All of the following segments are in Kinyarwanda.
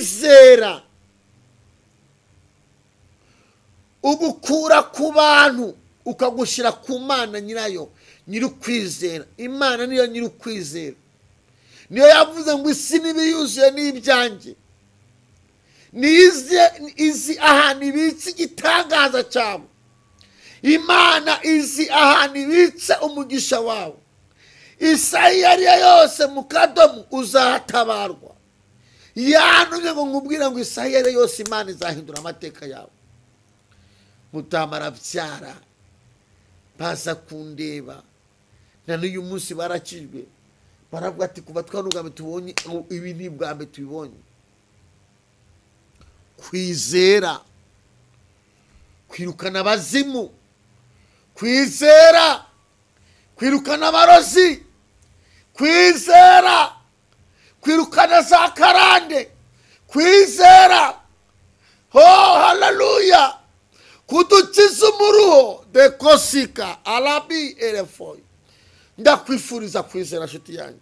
Kwizera ugukura ku bantu ukagushyira ku Mana nyirayo, nyir'ukwizera. Imana niyo nyir'ukwizera, niyo yavuze ngo isi n'ibiyuzuye ni ibyanjye. Izi ahantu ibitse igitangaza cyawe. Imana izi ahantu ibitse umugisha wawe. Isaha iyo ari yo yose mu kadomo uzatabarwa. Yantumye ngo nkubwire ngo isaha iyo ari yo yose Imana izahindura amateka yawe. Mutamara byara baza kundeba na n'uyu munsi barakijwe, baravuga ati kuva twanugambe tubonye ibi ni bwa mbere tubibonye. Kwizera kwirukana abazimu, kwizera kwirukana abarozi, kwizera kwirukana za karande, kwizera, oh haleluya, kudukiza umuruho dekosika arabi erefoyi. Ndakwifuriza kwizera nshuti yanjye,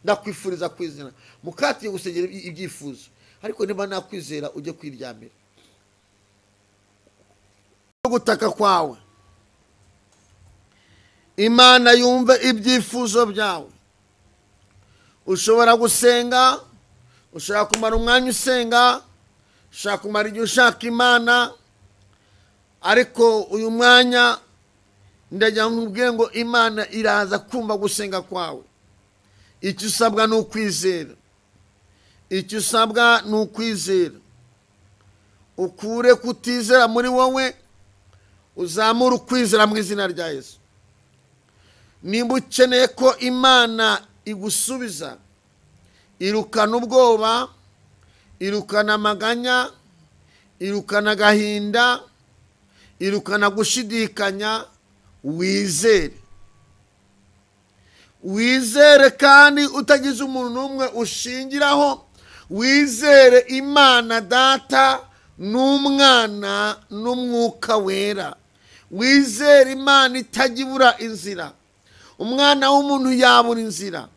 ndakwifuriza kwizera. Mukatiye gusengera ibyifuzo, ariko niba nakwizera ujye kwiryamira. Gutaka kwawe, Imana yumve ibyifuzo byawe. Ushobora gusenga, ushobora kumara umwanya usenga, ushobora kumara igihe ushaka Imana, ariko uyu mwanya ndagira nkubwire ngo Imana iraza kumva gusenga kwawe. Icyo usabwa ni ukwizera, icyo usabwa ni ukwizera. Ukure kutizera muri wowe, uzamure ukwizera mu izina rya Yesu. Nimba ukeneye ko Imana igusubiza, irukana ubwoba, irukana amaganya, irukana agahinda, irukana gushidikanya, wizere. Wizere kandi utagize umuntu n'umwe ushingiraho. Wizere Imana Data n'Umwana n'Umwuka Wera. Wizere Imana itajya inzira. Umwana w'umuntu yabura inzira,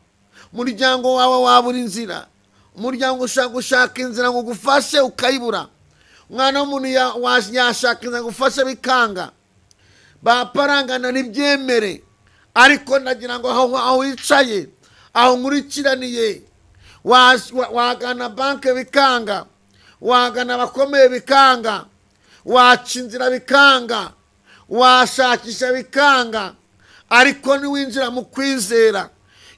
umuryango wawe wabura inzira, umuryango ushaka gushaka inzira ngo ugufashe ukayibura. Umwana w'umuntu yashaka inzira ngo ugufashe bikanga, baparangana ntibyemere. Ariko ndagira ngo aho wicaye, aho nkurikiraniye, wagana banke bikanga, wagana abakomeye bikanga, waca inzira bikanga, washakisha bikanga, ariko niwinjira mu kwizera,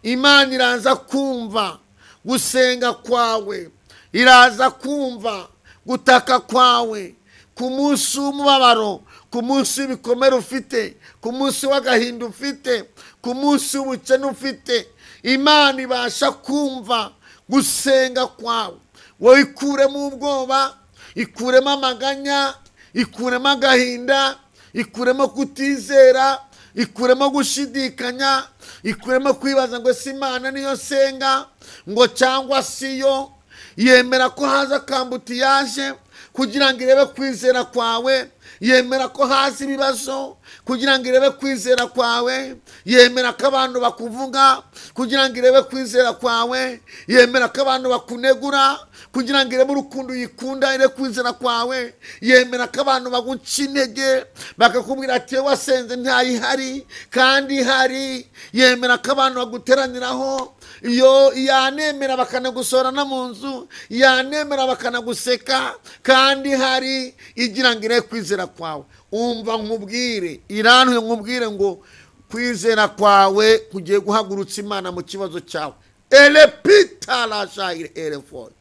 Imana iraza kumva gusenga kwawe, iraza kumva gutaka kwawe. Ku munsi w'umubabaro, ku munsi w'ibikomere ufite, ku munsi w'agahinda ufite, ku munsi w'ubukene ufite, Imana ibasha kumva gusenga kwawe. Wowe ikuremo ubwoba, ikuremo amaganya, ikuremo agahinda, ikuremo kutizera, ikuremo gushidikanya, ikuremo kwibaza ngo si Imana niyo nsenga, ngo cyangwa siyo. Yemera ko haza kambutiyaje kugira ngo irebe kwizera kwawe, yemera ko haza ibibazo kugira ngo irebe kwizera kwawe, yemera ko abantu bakuvuga kugira ngo irebe kwizera kwawe, yemera ko abantu bakunegura kugira ngo irebe urukundo uyikunda, irebe kwizera kwawe, yemera ko abantu baguca intege bakakubwira ati wasenze ntayihari kandi ihari, yemera ko abantu baguteraniraho, iyo yanemera bakanagusora no mu nzu, yanemera bakanaguseka kandi hari, igira ngo irebe kwizera kwawe. Umva nkubwire, irantuye nkubwire ngo kwizera kwawe kugiye guhagurutsa Imana mu kibazo cyawe. Elepita la erefo.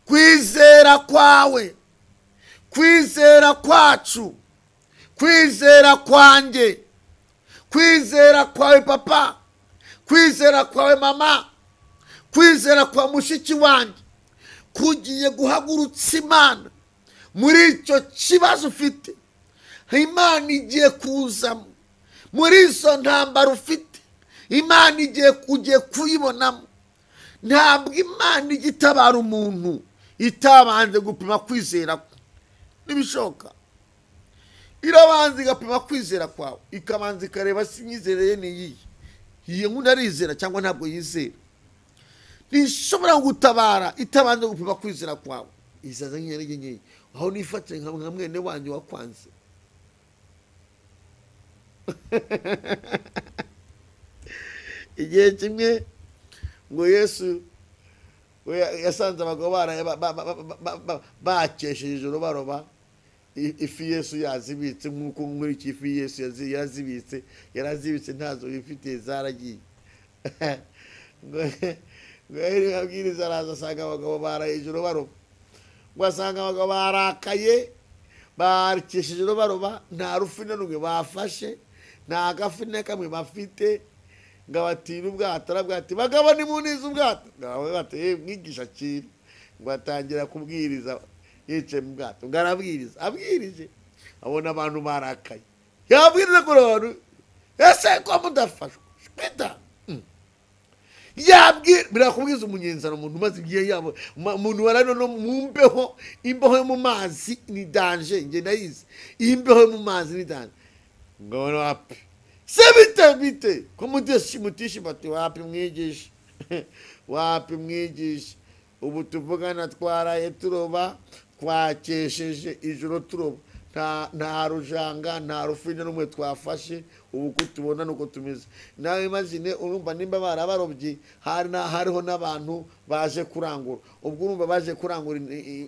Kwizera kwawe, kwizera kwacu, kwizera kwanjye, kwizera kwawe papa, kwizera kwawe mama, kwizera kwa mushiki wanjye kugiye guhagurutsa Imana muri icyo kibazo ufite. Imana igiye kuzamo muri izo ntambara ufite, Imana igiye ugiye kuyibonamo. Ntabwo Imana ijya itabara umuntu itabanje gupima kwizera kwe. Ntibishoboka. Irabanza igapima kwizera kwawe, ikabanza ikareba si imyizerere ye ni iyihe, iyi nkunda arizera cyangwa ntabwo yizera. Ntishobora gutabara itabanje gupima kwizera kwawe. Izaza nk'intege nkeya, aho nifatire nka mwene wanyu wakwanze. Igihe kimwe ngo Yesu yasanze abagabo bakesheje ijoro baroba ifi. Yesu yazibitse nk'uko nkurikiye ifi Yesu yarazibitse ntazo bifite zaragiye. Ngo abwiriza araza asanga abagabo baraye ijoro baroba, ngo asanga abagabo barakaye bakesheje ijoro baroba, nta rufi na rumwe bafashe, nta gafi na kamwe bafite. Ngo abatira ubwato, arabwira ati bagabo nimunize ubwato. Ngo ati mwigisha akira. Ngo atangira kubwiriza yicaye mu bwato. Ngo arabwiriza, abwirije abona abantu barakaye, yabwiriza kuri abantu, ese ko mudafashwa shwita yabwira. Birakubwiza umunyenzano, umuntu umaze igihe yabo, umuntu warano no mu mbeho, imbeho yo mu mazi ni danger, nge ndayizi, imbeho yo mu mazi ni danger. Ngo wapi se bite bite ko mutishi bati wapi mwigisha, wapi mwigisha, ubu tuvugana twaraye turoba, twakesheje ijoro turoba, nta rujanga nta rufi na rumwe twafashe, ubu kutubona nuko tumeze. Nawe imagine, urumva nimba barabarobyi hariho n'abantu baje kurangura, ubwo urumva baje kurangura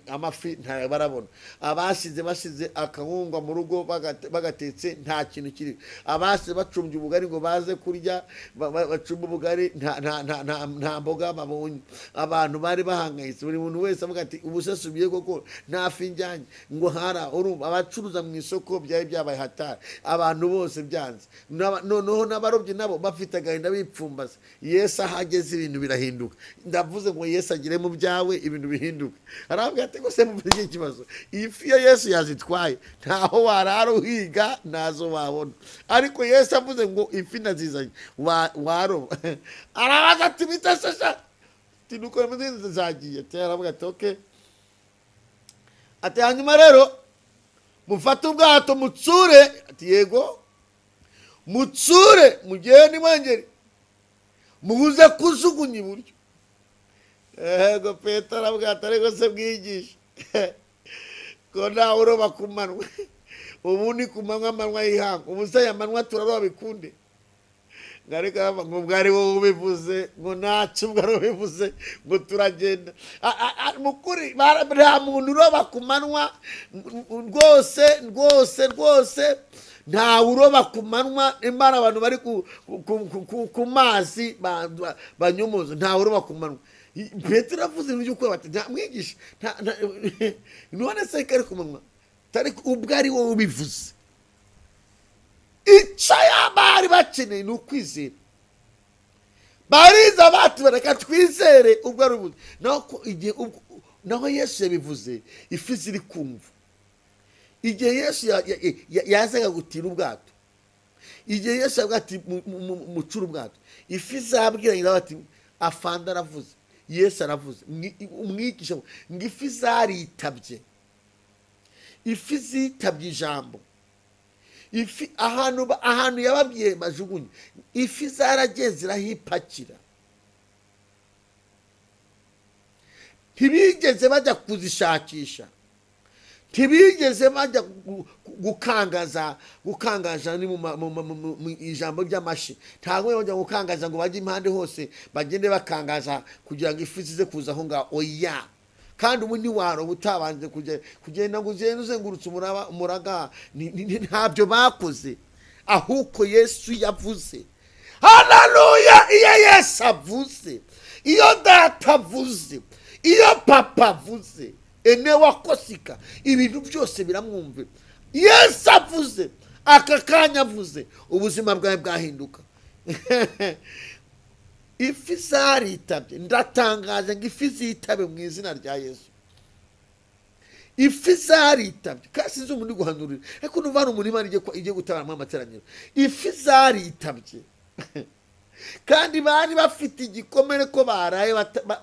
amafi ntayo barabona. Abasize basize akawunga mu rugo bagatetse nta kintu kiri, abasize bacumbye ubugari ngo baze kurya bacumba ubugari nta mboga babonye. Abantu bari bahangayitse, buri muntu wese avuga ati ubu se subiye koko nta fi njyanye. Ngo hara urumva abacuruza mu isoko byari byabaye hatari, abantu bose byanze. Noneho n'abarobyi nabo bafite agahinda bipfumbaza. Yesu ahageze ibintu birahinduka. Ndavuze ngo Yesu agire mu byawe ibintu bihinduka. Arabwira ati ngo se mufite ikibazo, ifi ya Yesu yazitwaye ntaho warara uhiga nazo wabona, ariko Yesu avuze ngo ifi nazizanye waroba. Arabaza ati bitashasha tinuko muzinzi zagiye. Aravuga ati okay, ati hanyuma rero mufate ubwato mutsure. Ati yego, mutsure mugende mwengeri mubuze kujugunya iburyo. Ego Petero aravuga ati ariko se bwigisha ko ntawe uroba ku manywa, ubu ni ku manywa, amanywa y'ihanga, ubu se aya manywa turaroba bikunde. Ngo ubwo ari wowe ubivuze, ngo ntacyo ubwo ari ubivuze, ngo turagenda. Mukuri nta muntu uroba ku manywa rwose rwose rwose, nta uroba ku manywa. Imana abantu bari ku mazi banyumuza, nta uroba ku manywa. Petero avuze ibintu by'ukuri bati nta mwigisha, none se kari ku manywa, ubwo ari wowe ubivuze. Icyo bari bakeneye ni ukwizera. Bariza bati bareka twizere ubwo ari ubuze. Naho Yesu yabivuze ifi ziri kumva. Igihe Yesu yazaga gutira ubwato, igihe Yesu yavuga ati mucure ubwato, ifi zabwiranye bati afanda aravuze, Yesu aravuze, umwigisha ngo ifi zaritabye, ifi zitabye ijambo. Ifi ahantu yababwiye bajugunye, ifi zaragiye zirahipakira. Ntibigeze bajya kuzishakisha, ntibigeze bajya gukangaza ni mu ijambo ry'amashi. Ntabwo bajya gukangaza ngo bajye impande hose bagende bakangaza kugira ngo ifi zize kuza aho ngaho, oya. Kandi ubu ntiwaroba utabanje kugenda ngo ugende uzengurutse umuraga, ntabyo bakoze. Ahubwo Yesu yavuze. Haleluya! Iyo Yesu avuze, iyo data avuze, iyo papa avuze, ene wakosika ibintu byose biramwumvira. Yesu avuze, aka kanya avuze, ubuzima bwawe bwahinduka. Ifi zaritabye, ndatangaje ngo ifi zitabe mu izina rya Yesu. Ifi zaritabye, kandi sinzi umuntu guhanurira, ariko numva hari umuntu Imana igiye gutabara mu amateraniro. Ifi zaritabye kandi bari bafite igikomere ko baraye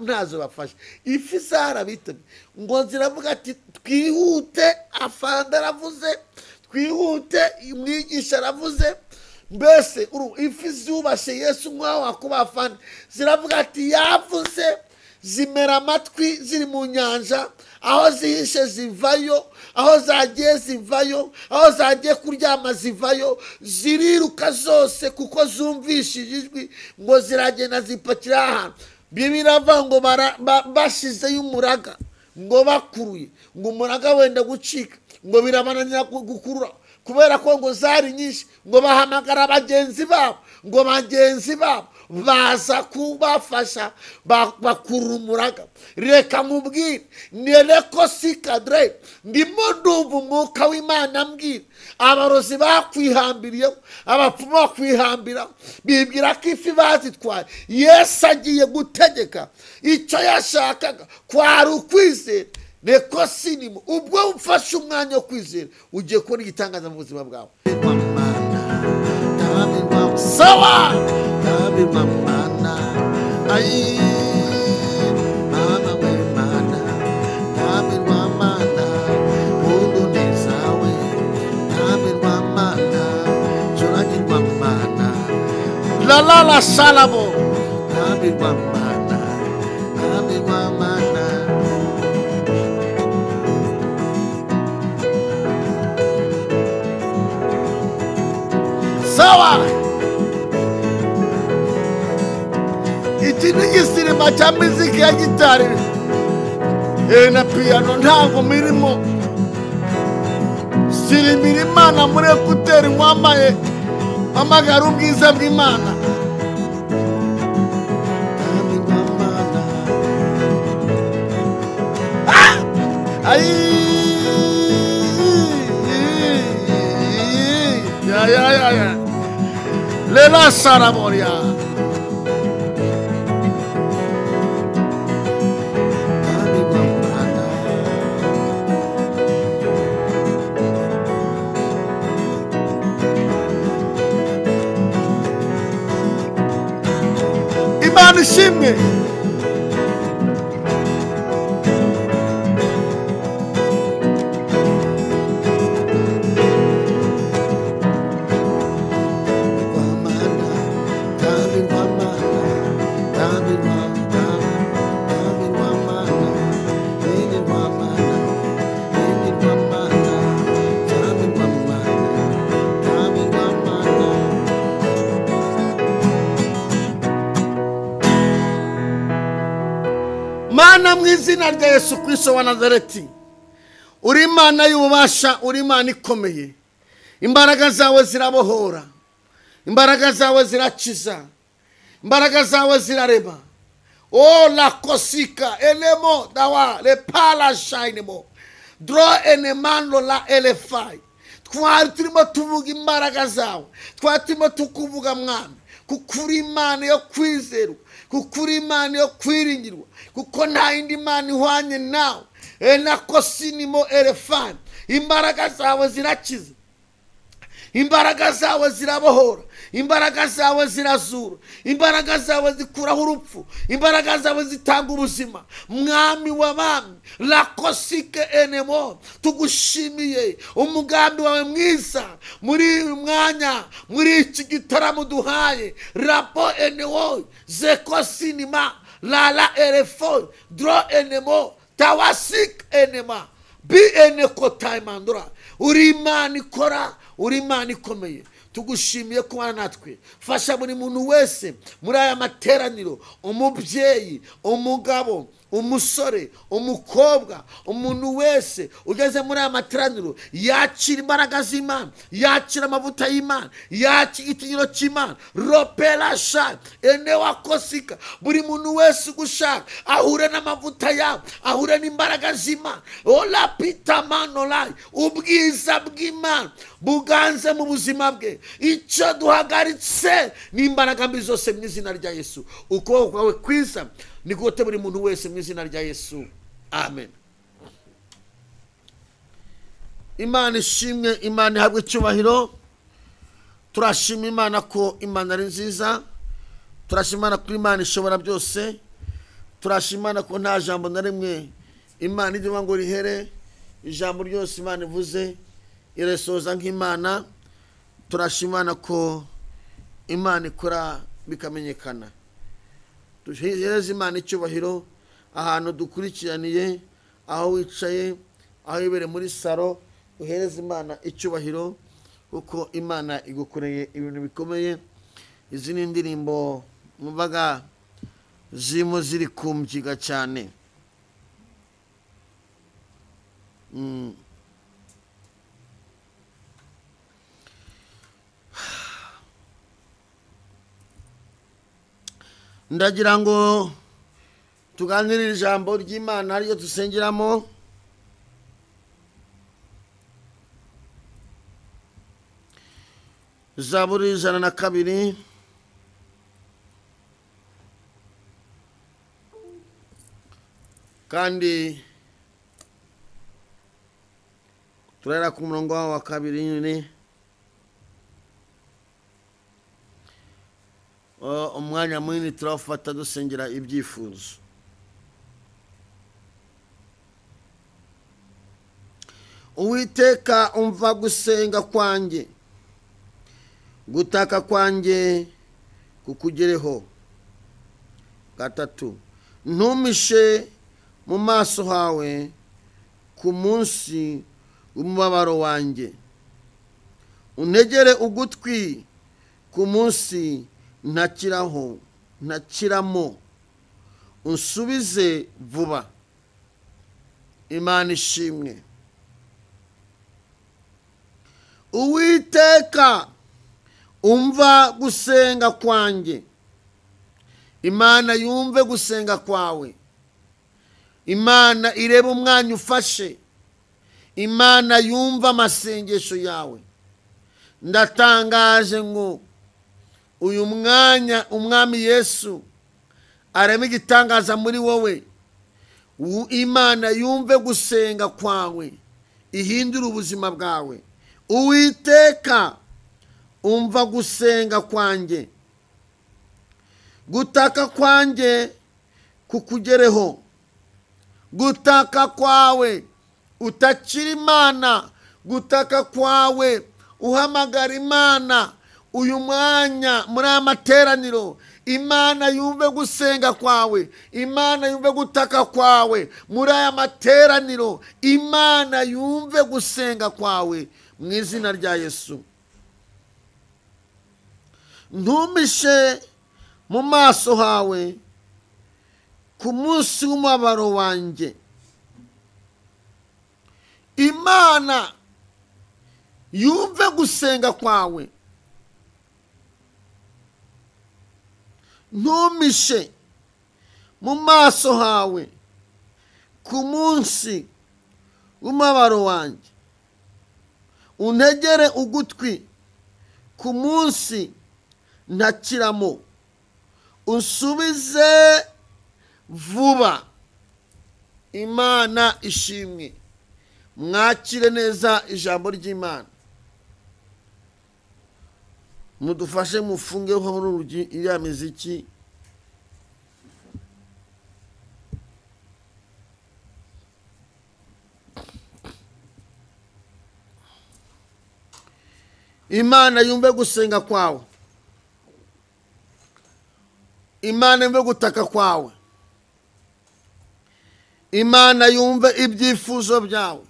ntazo bafashe. Ifi zarabitabye, ngo ziravuga ati twihute, afanda aravuze, twihute, umwigisha aravuze. Mbese ifi zubashe Yesu nk'aho wakubafana, ziravuga ati yavuze, Zimera amatwi ziri mu nyanja, aho zihishe zivayo, aho zagiye zivayo, aho zagiye kuryama zivayo, ziriruka zose kuko zumvishije ijwi ngo ziragenda zipakira ahantu. Birava ngo bashizeyo umuraga, ngo bakuruye, ngo umuraga wenda gucika, ngo birabananira gukurura kubera ko ngo zari nyinshi, ngo bahamagara bagenzi babo, ngo bagenzi babo baza kubafasha bakurura umuraga. Reka nkubwire, nereko sikadre, ndimo ndumva umwuka w'Imana ambwira, abarozi bakwihambiriyeho, abapfumu bakwihambira, bibwira ko ifi bazitwaye. Yesu agiye gutegeka icyo yashakaga kwari ukwizera. Reko sinimo, ubwo ufashe umwanya wo kwizera ugiye kubona igitangaza mu buzima bwawe. Sawa la la la salabo. Sawa. Iki ni igisirima cya muziki ya gitari na piano, ntabwo mirimo sirimira Imana muri ekuteri wambaye amagara ubwiza bw'Imana. Ya ya ya ya. Lela saraboria. Imana ishimwe. Mana mu izina rya Yesu Kristo wa Nazareti, uri Imana y'ububasha, uri Imana ikomeye. Imbaraga zawe zirabohora, imbaraga zawe zirakiza, imbaraga zawe zirarema. O la kosika elemo dawa le pala shinemo dro enemando la elefai. Twari turimo tuvuga imbaraga zawe, twari turimo tukuvuga Mwami, kuko uri Imana yo kwizerwa, kuko uri Imana yo kwiringirwa, kuko nta yindi Mana ihwanye nawe. Enakosinimo elefani. Imbaraga zawe zirakiza, imbaraga zawe zirabohora, imbaraga zawe zirazura, imbaraga zawe zikuraho urupfu, imbaraga zawe zitanga ubuzima. Mwami w'abami, lakosike enemo, tugushimiye umugambi wawe mwiza muri uyu mwanya, muri iki gitaramo duhaye. Rapo enewo zekosinima lala elefo dro enemo tawasik enema bi enekotaimandura. Uri Imana ikora, uri Imana ikomeye. Tugushimiye kubana natwe. Fasha buri muntu wese muri aya materaniro, umubyeyi, umugabo, umusore, umukobwa, umuntu wese ugeze muri aya materaniro yakira imbaraga z'Imana, yakira amavuta y'Imana, yakira igitinyiro cy'Imana. Ropera sha ene wakosika. Buri muntu wese ugushaka ahure n'amavuta yawe, ahure n'imbaraga z'Imana. Ola pitamano lai, ubwiza bw'Imana buganze mu buzima bwe. Icyo duhagaritse n'imbaraga mbi zose mu izina rya Yesu. Ukuboko kwawe kwiza nikote buri muntu wese mu izina rya Yesu. Amen. Imana ishimwe, Imana ihabwe icyubahiro. Turashima Imana ko Imana ari nziza. Turashima Imana ko Imana ishobora byose. Turashima Imana ko nta jambo na rimwe Imana ijya ngo rihere. Ijambo ryose Imana ivuze iresoza nk'Imana. Turashima Imana ko Imana ikora bikamenyekana. Duhereze Imana icyubahiro. Ahantu dukurikiraniye, aho wicaye, aho wibere muri saro, uhereze Imana icyubahiro kuko Imana igukoreye ibintu bikomeye. Izi ni indirimbo mbaga zirimo ziri kumbyiga cyane. Ndagira ngo tuganire ijambo ry'Imana ariyo dusengeramo. Zaburi 102. Kandi turera ku murongo wa kabiri nyine. Umwanya munini turafata dusengera ibyifuzo. Uwiteka umva gusenga kwanjye, gutaka kwanjye kukugereho. 3. Ntumishe mu maso hawe ku munsi w'umubabaro wanjye, untegere ugutwi ku munsi ntakiraho ntakiramo, unsubize vuba. Imana ishimwe. Uwiteka umva gusenga kwanjye. Imana yumve gusenga kwawe. Imana irebe umwanya ufashe. Imana yumva amasengesho yawe. Ndatangaje ngo uyu mwanya umwami Yesu arema igitangaza muri wowe. Imana yumve gusenga kwawe, ihindure ubuzima bwawe. Uwiteka umva gusenga kwanjye, gutaka kwanjye kukugereho. Gutaka kwawe utakira Imana, gutaka kwawe uhamagara Imana. Uyu mwanya muri amateraniro Imana yumve gusenga kwawe, Imana yumve gutaka kwawe. Muri aya materaniro Imana yumve gusenga kwawe mu izina rya Yesu. Ntumishe mu maso hawe ku munsi w'umubabaro wanjye. Imana yumve gusenga kwawe. Ntumishe mu maso hawe ku munsi w'umubabaro wanjye, untegere ugutwi ku munsi ntakiramo, unsubize vuba. Imana ishimwe. Mwakire neza ijambo ry'Imana. Mudufashe mufungeho urugi iriya miziki. Imana yumve gusenga kwawe. Imana yumve gutaka kwawe. Imana yumve ibyifuzo byawe.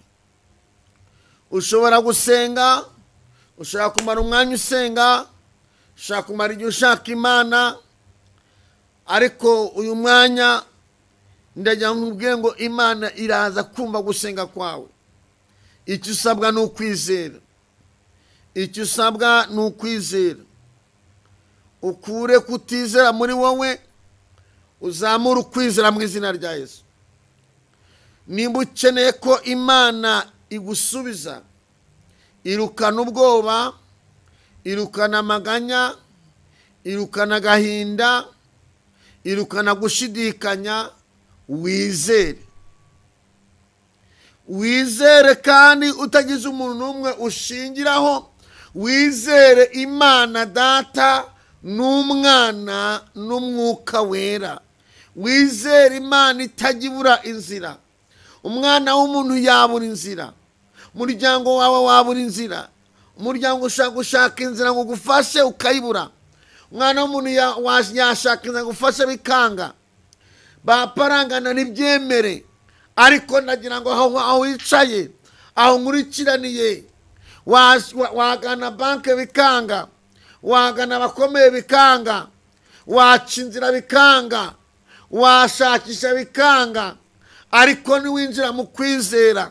Ushobora gusenga, ushobora kumara umwanya usenga, ushobora kumara igihe ushaka Imana, ariko uyu mwanya ndagira nkubwire ngo Imana iraza kumva gusenga kwawe. Icyo usabwa ni ukwizera. Icyo usabwa ni ukwizera. Ukure kutizera muri wowe, uzamure ukwizera mu izina rya Yesu. Nimba ukeneye ko Imana igusubiza, irukana ubwoba, irukana amaganya, irukana agahinda, irukana gushidikanya, wizere. Wizere kandi utagize umuntu n'umwe ushingiraho. Wizere Imana Data n'Umwana n'Umwuka Wera. Wizere Imana itajya inzira. Umwana w'umuntu yabura inzira, umuryango wawe wabura inzira, umuryango ushaka gushaka inzira ngo ugufashe ukayibura. Umwana w'umuntu yashaka inzira ngo ugufashe bikanga. Baparangana ntibyemere, ariko nagira ngo aho wicaye, aho nkurikiraniye, wagana banke bikanga, wagana abakomeye bikanga, waca inzira bikanga, washakisha bikanga, ariko niwinjira mu kwizera,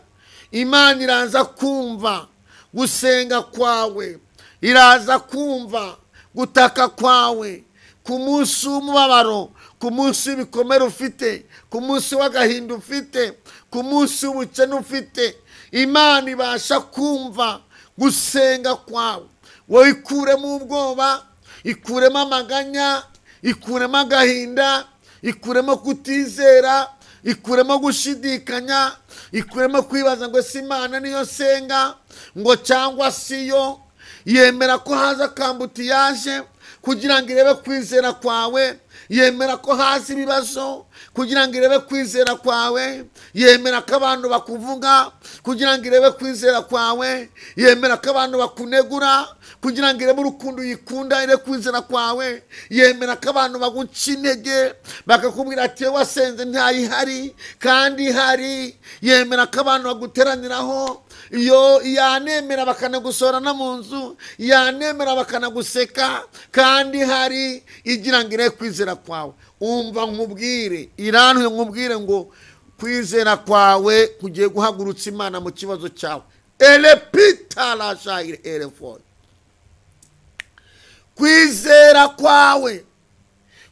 Imana iraza kumva gusenga kwawe, iraza kumva gutaka kwawe. Ku munsi w'umubabaro, ku munsi w'ibikomere ufite, ku munsi w'agahinda ufite, ku munsi w'ubukene ufite, Imana ibasha kumva gusenga kwawe. Wowe ikuremo ubwoba, ikuremo amaganya, ikuremo agahinda, ikuremo kutizera, ikuremo gushidikanya, ikuremo kwibaza ngo si Imana niyo nsenga, ngo cyangwa siyo. Yemera ko haza kambutiyaje kugira ngo irebe kwizera kwawe, yemera ko haza ibibazo kugira ngo irebe kwizera kwawe, yemera ko abantu bakuvuga kugira ngo irebe kwizera kwawe, yemera ko abantu bakunegura kugira ngo irebe urukundo uyikunda, irebe kwizera kwawe, yemera ko abantu baguca intege bakakubwira ati wasenze ntayihari kandi ihari, yemera ko abantu baguteraniraho, iyo yanemera bakanagusora no mu nzu, yanemera bakanaguseka kandi hari, igira ngo irebe kwizera kwawe. Umva nkubwire, irantuye nkubwire ngo kwizera kwawe kugiye guhagurutsa Imana mu kibazo cyawe. Elepita la elefo. Kwizera kwawe,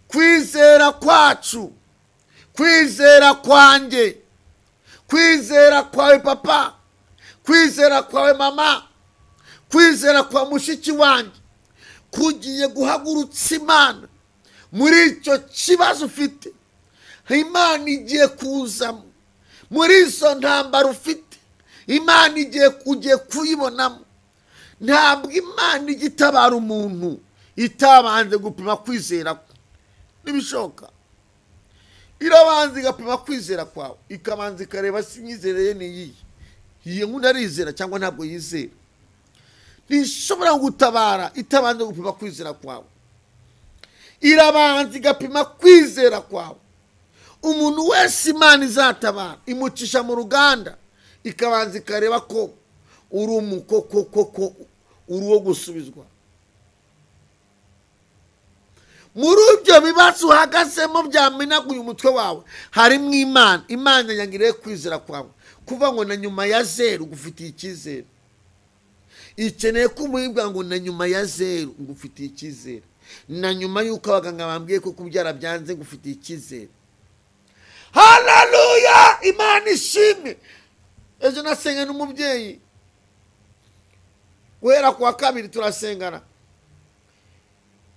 kwizera kwacu, kwizera kwanjye, kwizera kwawe papa, kwizera kwawe mama, kwizera kwa mushiki wanjye kugiye guhagurutsa Imana muri icyo kibazo ufite. Imana igiye kuzamo muri izo ntambara ufite, Imana igiye ugiye kuyibonamo. Ntabwo Imana ijya itabara umuntu itabanje gupima kwizera kwe. Ntibishoboka. Irabanza igapima kwizera kwawe, ikabanza ikareba si imyizerere ye ni iyihe, iyi nkunda arizera cyangwa ntabwo yizera. Ntishobora gutabara itabanje gupima kwizera kwawe. Irabanza igapima kwizera kwawe. Umuntu wese Imana izatabara imucisha mu ruganda, ikabanza ikareba ko uri umukoko, uri uwo gusubizwa. Muri ibyo bibazo uhagazemo byamenaguye umutwe wawe, harimo Imana. Imana yangiriye kwizera kwawe, kuva ngo na nyuma ya zeru ngufitiye icyizere. Ikeneye ko umubwira ngo na nyuma ya zeru ngufitiye icyizere, na nyuma y'uko abaganga bambwiye ko kubyara byanze ngufitiye icyizere. Haleluya, Imana ishimwe. Ejo nasenga n'umubyeyi, guhera kuwa kabiri turasengana,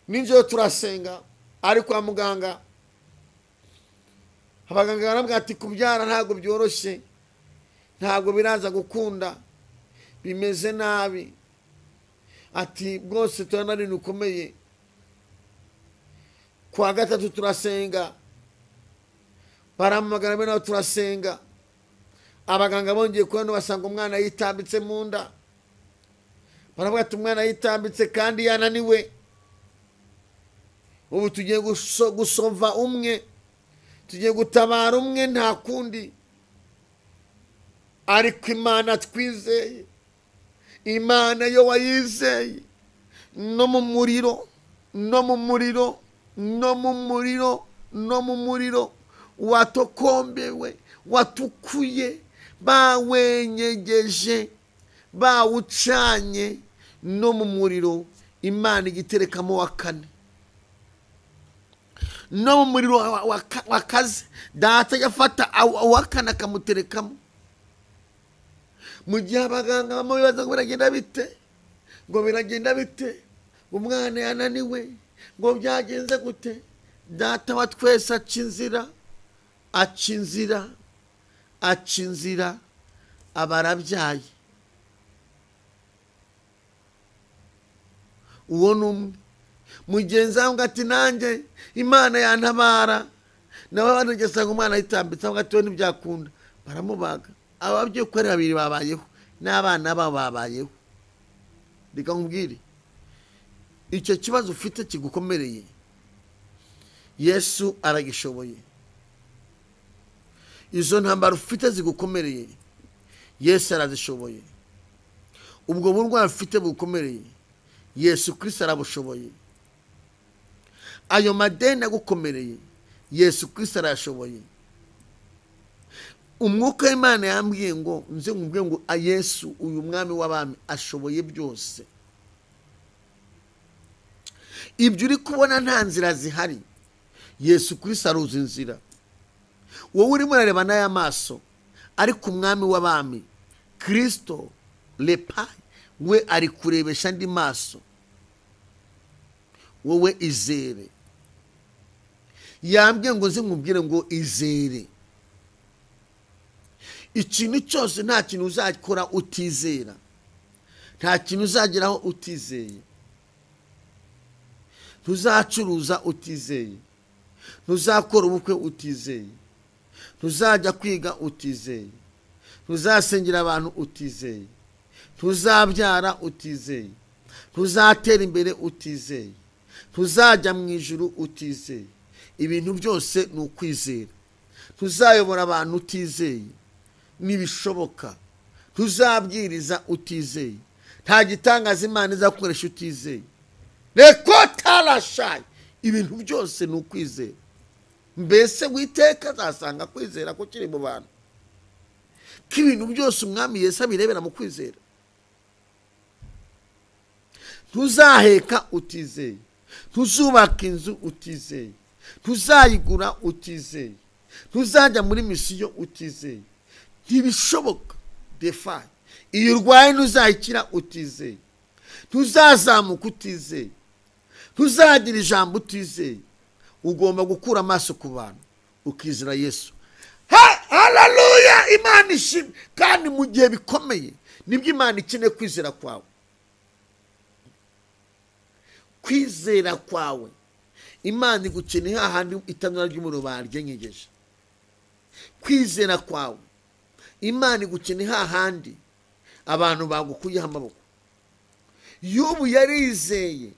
nijoro turasenga, ari kwa muganga. Abaganga barambwira ati kubyara ntabwo byoroshye, ntabwo biraza gukunda, bimeze nabi, ati bwose turabona ari ibintu bikomeye. Kuwa gatatu turasenga, baramagana bene aho turasenga. Abaganga bongeye kubona basanga umwana yitambitse mu nda, baravuga ati umwana yitambitse kandi yananiwe, ubu tugiye gusova umwe, tugiye gutabara umwe, nta kundi. Ariko Imana twizeye, Imana yo wayizeye, no mu muriro, no mu muriro, no mu muriro, no mu muriro watokombewe, watukuye, bawenyegeje, bawucanye, no mu muriro Imana igiterekamo wa kane. No mu muriro wakaze, data yafata uwa kane akamuterekamo. Mu gihe abaganga bamubaza ngo biragenda bite, ngo biragenda bite, ngo umwana yananiwe, ngo byagenze gute, data wa twese aca inzira, aca inzira, aca inzira, aba arabyaye. Uwo ni umwe. Mugenzi wawe ati nanjye Imana yantabara, nawe banageza ngo umwana yitambitse, avuga ati we ntibyakunda, baramubaga. Ababyeyi uko ari babiri babayeho, n'abana babo babayeho. Reka nkubwire, icyo kibazo ufite kigukomereye, Yesu aragishoboye. Izo ntambara ufite zigukomereye, Yesu arazishoboye. Ubwo burwayi ufite bugukomereye, Yesu Kristo arabushoboye. Ayo madeni agukomereye, Yesu Kristo arayashoboye. Umwuka w'Imana yambwiye ngo nze nkubwire ngo Yesu uyu mwami w'abami ashoboye byose. Ibyo uri kubona nta nzira zihari, Yesu Kristo aruzi inzira. Wowe urimo urareba n'aya maso, ariko umwami w'abami Kristo lepa we ari kurebesha andi maso. Wowe izere. Yambwiye ngo nze nkubwire ngo izere. Ikintu cyose, nta kintu uzakora utizera, nta kintu uzageraho utizeye, ntuzacuruza utizeye, ntuzakora ubukwe utizeye, ntuzajya kwiga utizeye, ntuzasengera abantu utizeye, ntuzabyara utizeye, ntuzatera imbere utizeye, ntuzajya mu ijuru utizeye. Ibintu byose ni ukwizera. Ntuzayobora abantu utizeye, ntibishoboka. Ntuzabwiriza utizeye, nta gitangaza Imana izakoresha utizeye. Rekotarashayi. Ibintu byose ni ukwizera. Mbese witeka azasanga kwizera ko kiri mu bantu, ko ibintu byose umwami Yesu abirebera mu kwizera. Ntuzaheka utizeye, ntuzubaka inzu utizeye, ntuzayigura utizeye, ntuzajya muri misiyo utizeye, ntibishoboka. Defayi iyo urwaye ntuzayikira utizeye, ntuzazamuka utizeye, ntuzagira ijambo utizeye. Ugomba gukura amaso ku bantu ukizera Yesu. Haleluya! Imana ishimwe. Kandi mu gihe bikomeye nibwo Imana ikeneye kwizera kwawe. Kwizera kwawe Imana igukeneye hahandi itanura ry'umuriro baryenyegeje. Kwizera kwawe Imana igukeneye hahandi abantu bagukuyeho amaboko. Yobu yarizeye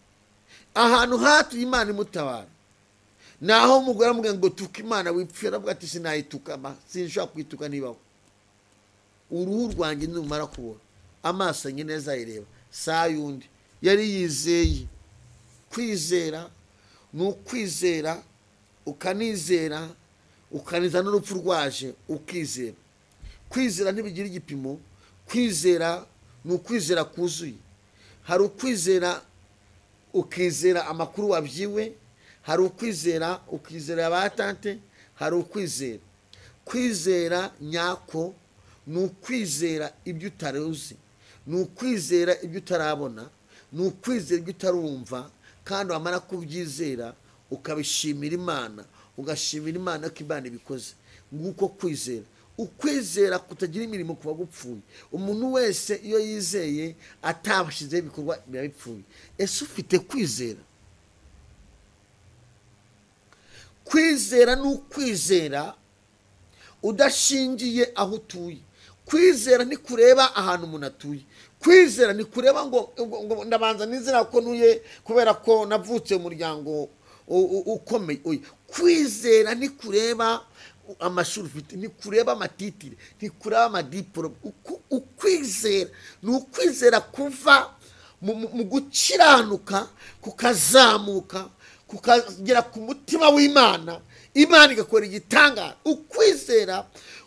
ahantu hatuye Imana imutabara. Naho umugore aramubwira ngo tuka Imana wipfira, aravuga ati sinayituka, sinshobora kwituka nibaho. Uruhu rwanjye nirumara kubora, amaso yanjye neza ayireba, saa yundi. Yari yizeye. Kwizera ni ukwizera, ukanizera, ukaniza n'urupfu rwaje ukizera. Kwizera ntibigira igipimo. Kwizera ni ukwizera kuzuye. Hari ukwizera ukizera amakuru wabyiwe, hari ukwizera ukizera abatante, hari ukwizera. Kwizera nyako ni ukwizera ibyo utaruzi, ni ukwizera ibyo utarabona, ni ukwizera ibyo utarumva, kandi wamara kubyizera ukabishimira Imana, ugashimira Imana ko Imana ibikoze. Nguko kwizera. Ukwizera kutagira imirimo kuba gupfuye. Umuntu wese iyo yizeye atabashyizeho ibikorwa biba bipfuye. Ese ufite kwizera? Kwizera ni ukwizera udashingiye aho utuye. Kwizera ni kureba ahantu umuntu atuye. Kwizera ni kureba ngo ndabanza nizera ko ntuye kubera ko navutse mu muryango ukomeye. Kwizera ni kureba amashuri ufite, ni kureba amatitire, ni kureba amadiporome. Ukwizera ni ukwizera kuva mu gukiranuka kukazamuka kukagera ku mutima w'Imana, Imana igakora igitangaza. Ukwizera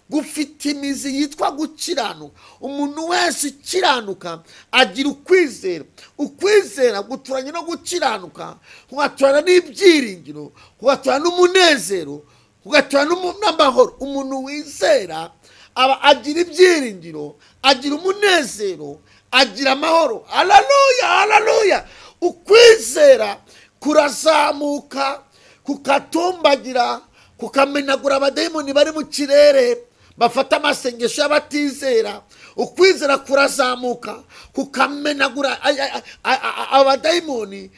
gufite imizi yitwa gukiranuka. Umuntu wese ukiranuka agira ukwizera. Ukwizera guturanye no gukiranuka, kugaturana n'ibyiringiro, kugaturana n'umunezero, kugaturana n'amahoro. Umuntu wizera aba agira ibyiringiro, agira umunezero, agira amahoro. Haleluya, haleluya. Ukwizera kurazamuka kukatumbagira, kukamenagura abadayimoni bari mu kirere bafata amasengesho y'abatizera. Ukwizera kurazamuka kukamenagura abadayimoni,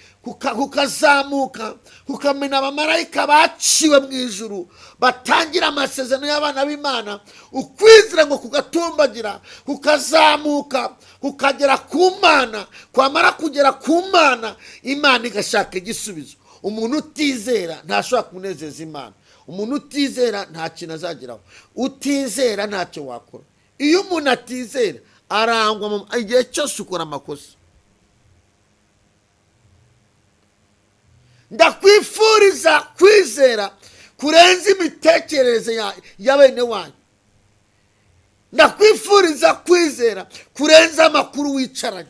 kukazamuka kukamena abamarayika baciwe mu ijuru batangira amasezerano y'abana b'Imana. Ukwizera ngo kugatumbagira, kukazamuka, kukagera ku Mana. Kwamara kugera ku Mana, Imana igashaka igisubizo. Umuntu utizera ntashobora kunezeza Imana. Umuntu utizera nta kintu azageraho, utizera ntacyo wakora. Iyo umuntu atizera arangwa igihe cyose ukora amakosa. Ndakwifuriza kwizera kurenza imitekerereze ya bene wanyu. Ndakwifuriza kwizera kurenza amakuru wicaranye.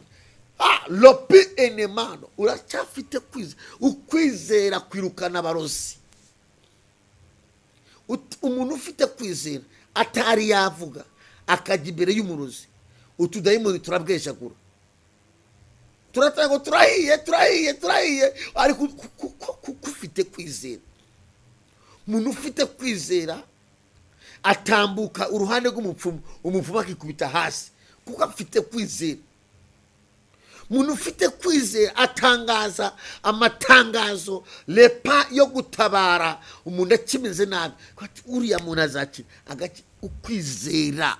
Lopi enemano, uracyafite kwizera. Ukwizera kwirukana abarozi. Umuntu ufite kwizera atari yavuga akajya imbere y'umurozi, utudayimoni turabwejagura, turatanga turahiye turahiye turahiye, ariko kuko ufite kwizera. Umuntu ufite kwizera atambuka uruhande rw'umupfumu, umupfumu akikubita hasi kuko afite kwizera. Umuntu ufite kwizera atangaza amatangazo lepa yo gutabara umuntu akimeze nabi, uriya muntu azakira ukwizera.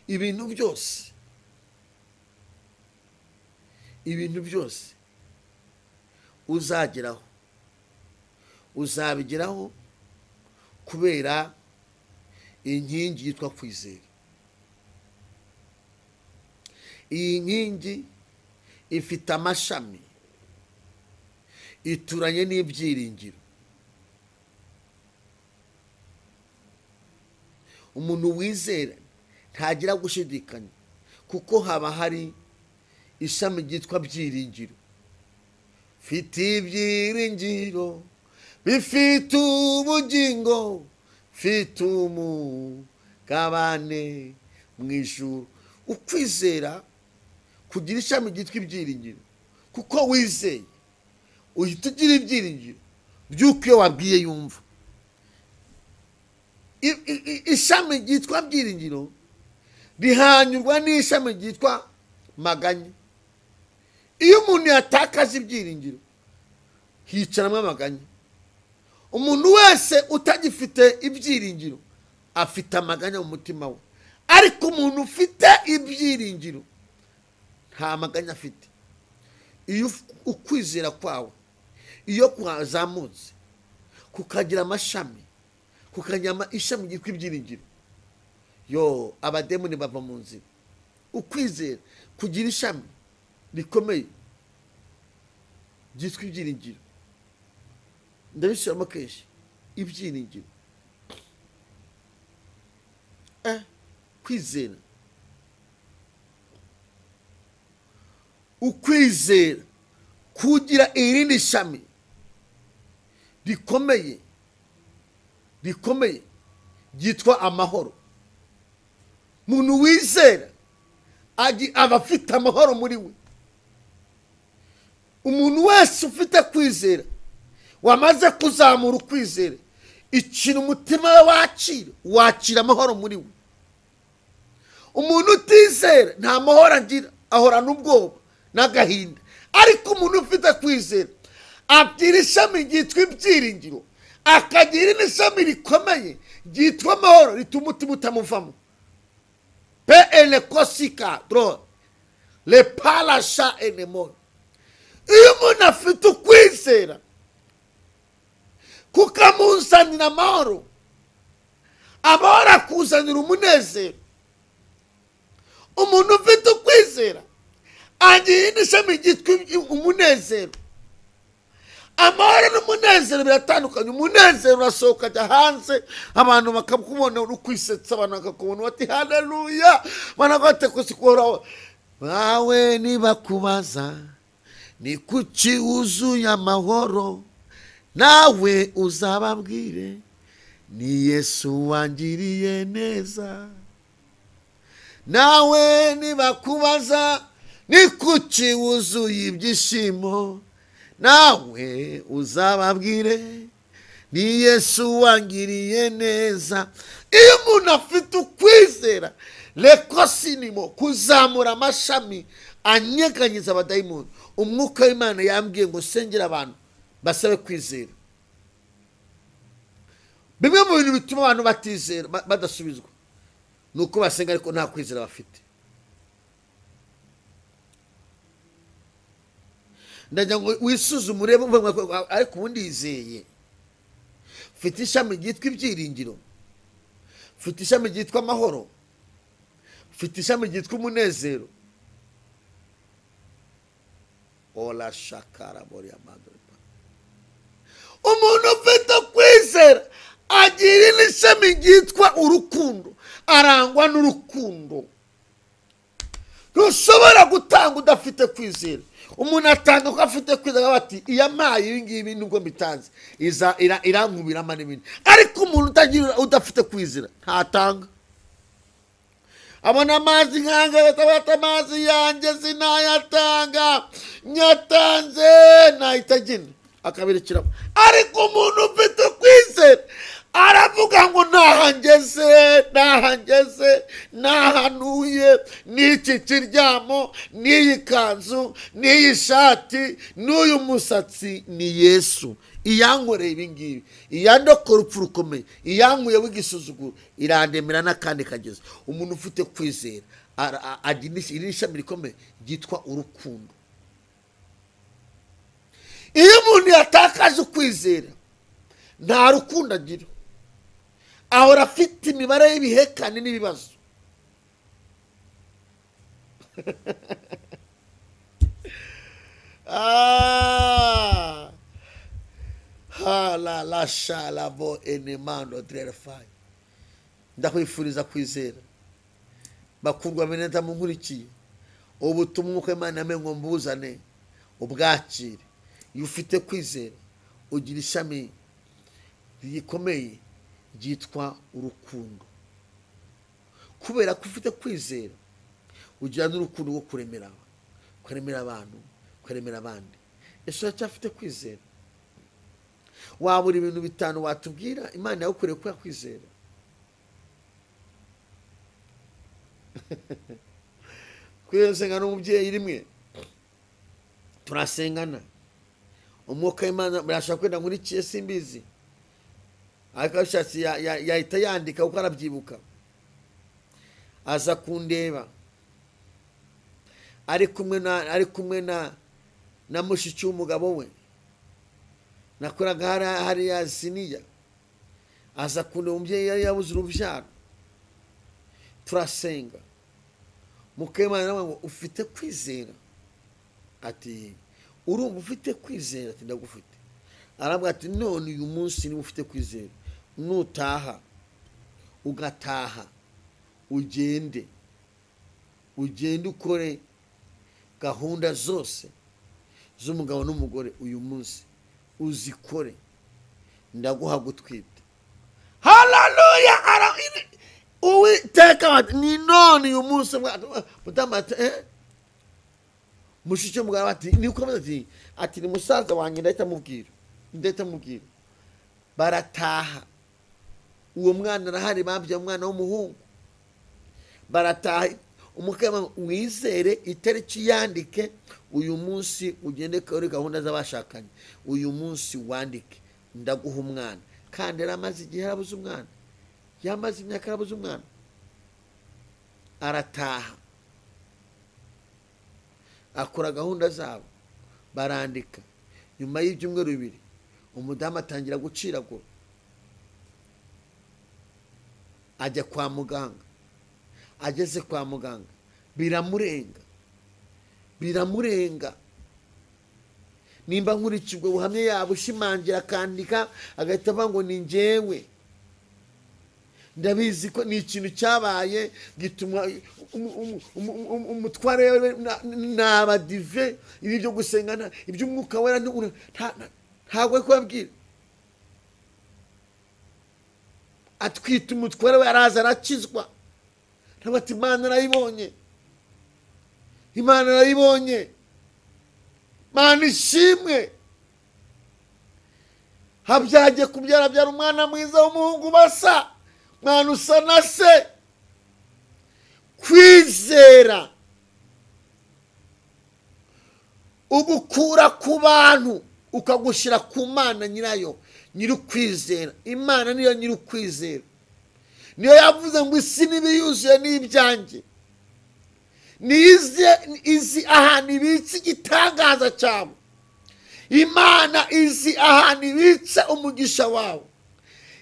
Ibintu byose, ibintu byose uzageraho uzabigeraho kubera inkingi yitwa kwizera. Iyi nkingi ifite amashami, ituranye n'ibyiringiro. Umuntu wizera ntagira gushidikanya, kuko haba hari ishami ryitwa byiringiro. Mfite ibyiringiro bifite ubugingo, mfite umugabane mu ijuru. Ukwizera kugira ishami ryitwa ibyiringiro, kuko wizeye uhita ugira ibyiringiro by'uko iyo wabwiye yumva. Ishami ryitwa byiringiro rihanyurwa n'ishami ryitwa maganya. Iyo umuntu yatakaje ibyiringiro hicaramo amaganya. Umuntu wese utagifite ibyiringiro afite amaganya mu mutima we, ariko umuntu ufite ibyiringiro nta maganya afite. Iyo ukwizera kwawe iyo kwazamutse kukagira amashami, kukagira ishami ryitwa ibyiringiro, yo abademoni bava mu nzira. Ukwizera kugira ishami rikomeye ryitwa ibyiringiro. Ndabisubiramo kenshi, ibyiringiro. Kwizera, ukwizera kugira irindi shami rikomeye rikomeye ryitwa amahoro. Umuntu wizera aba afite amahoro muri we. Umuntu wese ufite kwizera wamaze kuzamura ukwizera, ikintu umutima we wakira, wakira amahoro muri we. Umuntu utizera nta mahoro agira, ahorana ubwoba n'agahinda. Ariko umuntu ufite kwizera agira ishami ryitwa ibyiringiro, akagira n'ishami rikomeye ryitwa amahoro rituma umutima utamuvamo. Pe ele kosika dro le palasha enemon. Iyo umuntu afite ukwizera kukamuzanira amahoro, amahoro akuzanira umunezero. Umuntu ufite ukwizera agira ishami ryitwa umunezero. Amahoro n'umunezero biratandukanye. Umunezero urasohoka ajya hanze, abantu bakakubona uri kwisetsa, abantu bakakubona bati haleluya, banagatekosikora bawe. Nibakubaza ni kuki wuzuye amahoro, nawe uzababwire ni Yesu wangiriye neza. Nawe nibakubaza ni kuki wuzuye ibyishimo, nawe uzababwire ni Yesu wangiriye neza. Iyo umuntu afite ukwizera lekosinimo kuzamura amashami anyeganyiza abadayimoni. Umwuka w'Imana yambwiye ngo sengera abantu basabe kwizera. Bimwe mu bintu bituma abantu batizera badasubizwa nuko basenga ariko nta kwizera bafite. Ndagira ngo wisuzume urebe, ariko ubundi yizeye. Mfite ishami ryitwa ibyiringiro, mfite ishami ryitwa amahoro, mfite ishami ryitwa umunezero. Ola shakara bori amandore. Umuntu ufite kwizera agira ishami ryitwa urukundo, arangwa n'urukundo. Ntushobora gutanga udafite kwizera. Umuntu atanga ko afite kwizera, bati iyamaye ibi ngibi nubwo mbitanze iza irankubirama n'ibindi. Ariko umuntu utagira udafite kwizera ntatanga. Abona amazi nkanga batabata amazi yanjye sinayatanga, nyatanze nahita agenda akabirekera. Ariko umuntu ufite kwizera aravuga ngo nahangeze, nahangeze, nahanuye, n'iki kiryamo, n'iyi kanzu, n'iyi shati, n'uyu musatsi ni Yesu. Iyankoreye ibi ngibi, iyandokora urupfu rukomeye, iyankuye w'igisuzuguro, irandemera n'akandi kagezi. Umuntu ufite kwizera agira ishami rikomeye ryitwa urukundo. Iyo umuntu yatakaje ukwizera nta rukundo agira, ahora afite imibare y'ibihekane n'ibibazo. La shalabo enemando drerfai. Ndakwifuriza kwizera. Bakundwa beneta munkurikiye, ubutumwa uko Imana yamenye ngo mbuzane ubwakire. Iyo ufite kwizera ugira ishami rikomeye ryitwa urukundo. Kubera ko ufite kwizera ugira n'urukundo rwo kuremera, kuremera abantu, kuremera abandi. Ese uracyafite kwizera? Wabura ibintu bitanu watubwira Imana yagukoreye kubera kwizera? Kwisenga n'umubyeyi rimwe turasengana, umwuka w'Imana birashaka kwenda nkurikiye simbizi, ariko abishatse yahita yandika kuko arabyibuka. Aza kundeba ari kumwe na mushiki w'umugabo we nakoraga hariya siniya. Aza kundeba, umubyeyi yari yabuze urubyaro, turasenga. Mukemana nawe ngo ufite kwizera? Ati urumva ufite kwizera? Ati ndagufite. Arabwira ati none uyu munsi niba ufite kwizera, nutaha ugataha ugende ukore gahunda zose z'umugabo n'umugore uyu munsi uzikore, ndaguha gutwita. Haleluya! Uwiteka ni none uyu munsi. Mushiki w'umugabo ati niko ati ni musaza wanjye, ndahita mubwira. Barataha, uwo mwana arahari, babyaye umwana w'umuhungu. Barataha, umukama wizere itariki yandike uyu munsi, ugende kuri gahunda z'abashakanye uyu munsi wandike ndaguha umwana. Kandi yaramaze igihe yarabuze umwana, yamaze imyaka yarabuze umwana. Arataha akora gahunda zabo, barandika. Nyuma y'ibyumweru bibiri umudamu atangira guciragura, ajya kwa muganga. Ageze kwa muganga biramurenga. Nimba nkurikijwe buhamya yabo ushimangira akandika agahita avuga ngo ni njyewe ndabizi ko ni ikintu cyabaye gituma umutware n'abadive ibi byo gusengana iby'umwuka wera ntabwo ari kubabwira. Atwita umutware we araza arakizwa, ati Imana narayibonye, Imana narayibonye, Imana ishimwe. Habyagiye kubyara byara umwana mwiza w'umuhungu basa, mwana usa na se. Kwizera ugukura ku bantu ukagushyira ku Mana nyirayo, nyiri kwizera. Imana niyo nyiri kwizera, niyo yavuze ngo isi n'ibiyuzuye n'ibyanjye, niyo izi ahantu ibitse igitangaza cyabo. Imana izi ahantu ibitse umugisha wawe.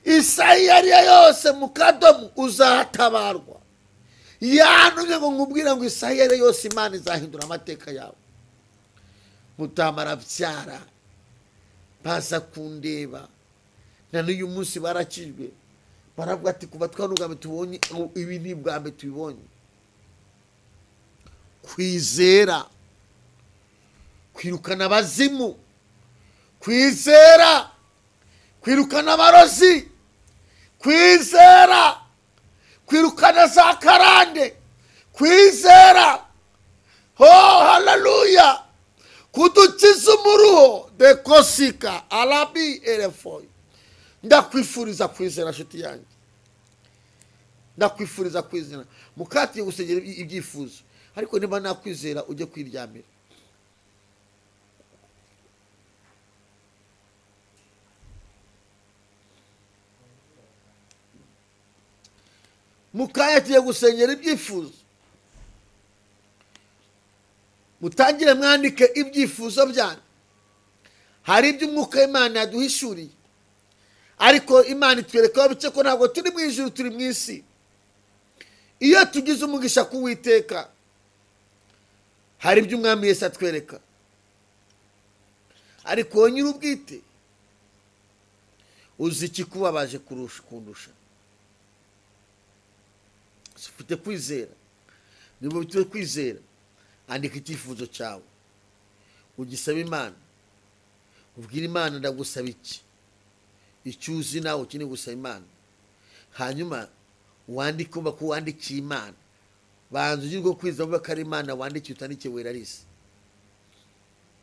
Isaha iyo ari yo yose mu kadomo uzatabarwa. Yantumye ngo nkubwire ngo isaha iyo ari yo yose Imana izahindura amateka yawe. Mutamara byara baza kundeba, na n'uyu munsi barakijwe, baravuga ati kuva twanugambe tubonye ibi ni bwambe tubibonye. Kwizera kwirukana abazimu, kwizera kwirukana abarozi, kwizera kwirukana za karande, kwizera, oh haleluya, kudukiza umuruho dekosika arabi erefoyi. Ndakwifuriza kwizera nshuti yanjye, ndakwifuriza kwizera. Mukatiye gusengera ibyifuzo, ariko niba nakwizera ujye kwiryamira. Mukatiye gusengera ibyifuzo, mutangire mwandike ibyifuzo byanyu. Hari ibyo umwuka w'Imana yaduhishuriye, ariko Imana itwereka bice ko ntabwo turi mu ijuru, turi mu isi. Iyo tugize umugisha ku Uwiteka, hari ibyo umwami Yesu atwereka, ariko wowe nyir'ubwite uzi ikikubabaje kurusha kundusha. Ufite kwizera, niba ufite kwizera andika icyifuzo cyawe, ugisaba Imana, ubwira Imana ndagusaba iki, icyo uzi nawe ukeneye gusaba Imana. Hanyuma wandike, uba ko wandikiye Imana, banza ugire ubwo kwizera uvuga ko ari Imana wandikiye, utandikiye werarisi.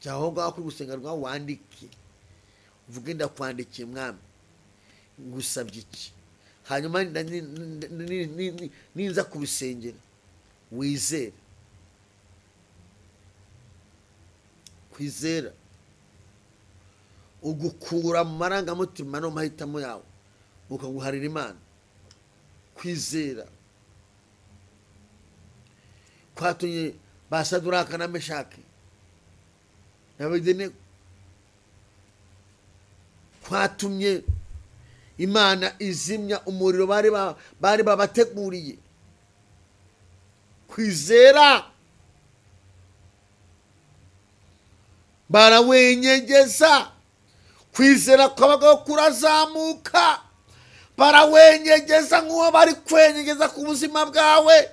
Aho ngaho kuri gusenga rwawe wandike, uvuge ndakwandikiye mwami, ngusabye iki. Hanyuma ninza kubisengera wizere. Kwizera ugukura mu marangamutima no mahitamo yawe, ukaguharira Imana. Kwizera kwatumye ba Saduraka na Meshaki na Abedenego, kwatumye Imana izimya umuriro bari babateguriye. Kwizera barawenyegeza, kwizera kw'abagabo kurazamuka, barawenyegeza nk'uwo bari kwenyegeza ku buzima bwawe.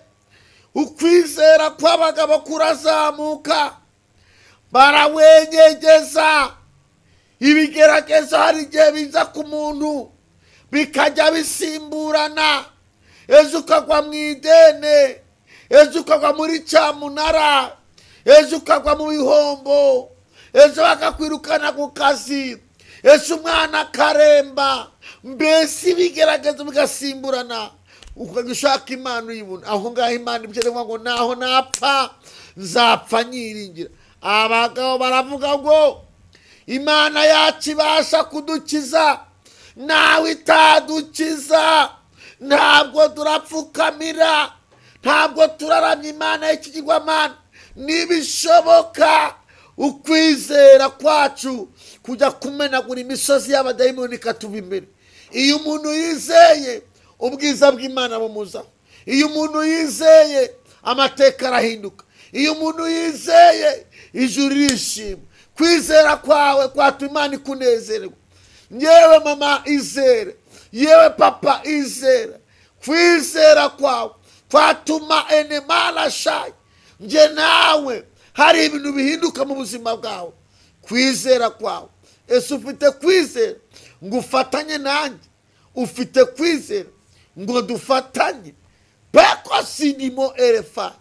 Ukwizera kw'abagabo kurazamuka, barawenyegeza. Ibigeragezo hari igihe biza ku muntu bikajya bisimburana, ejo ukagwa mu idene, ejo ukagwa muri cyamunara, ejo ukagwa mu bihombo, ejo bakakwirukana ku kazi, ejo umwana akaremba. Mbese ibigeragezo bigasimburana, ukajya ushaka Imana uyibona. Aho ngaho Imana ibyo ngo naho napfa nzapfa nyiringira. Abagabo baravuga ngo Imana yacu ibasha kudukiza, nawe itadukiza ntabwo turapfukamira, ntabwo turaramya Imana y'ikigirwamana. Nibishoboka ukwizera kwacu kujya kumenagura imisozi y'abadayimoni ikatuva imbere. Iyo umuntu yizeye ubwiza bw'Imana bumuzaho, iyo umuntu yizeye amateka arahinduka, iyo umuntu yizeye ijuru ririshima. Kwizera kwawe kwatuma Imana ikunezererwa. Yewe mama izere, yewe papa izere, kwizera kwawe kwatuma enemara shayi nje nawe hari ibintu bihinduka mu buzima bwawe. Kwizera kwawe, ese ufite kwizera ngo ufatanye nanjye? Ufite kwizera ngo dufatanye? Peko sinimo erefa.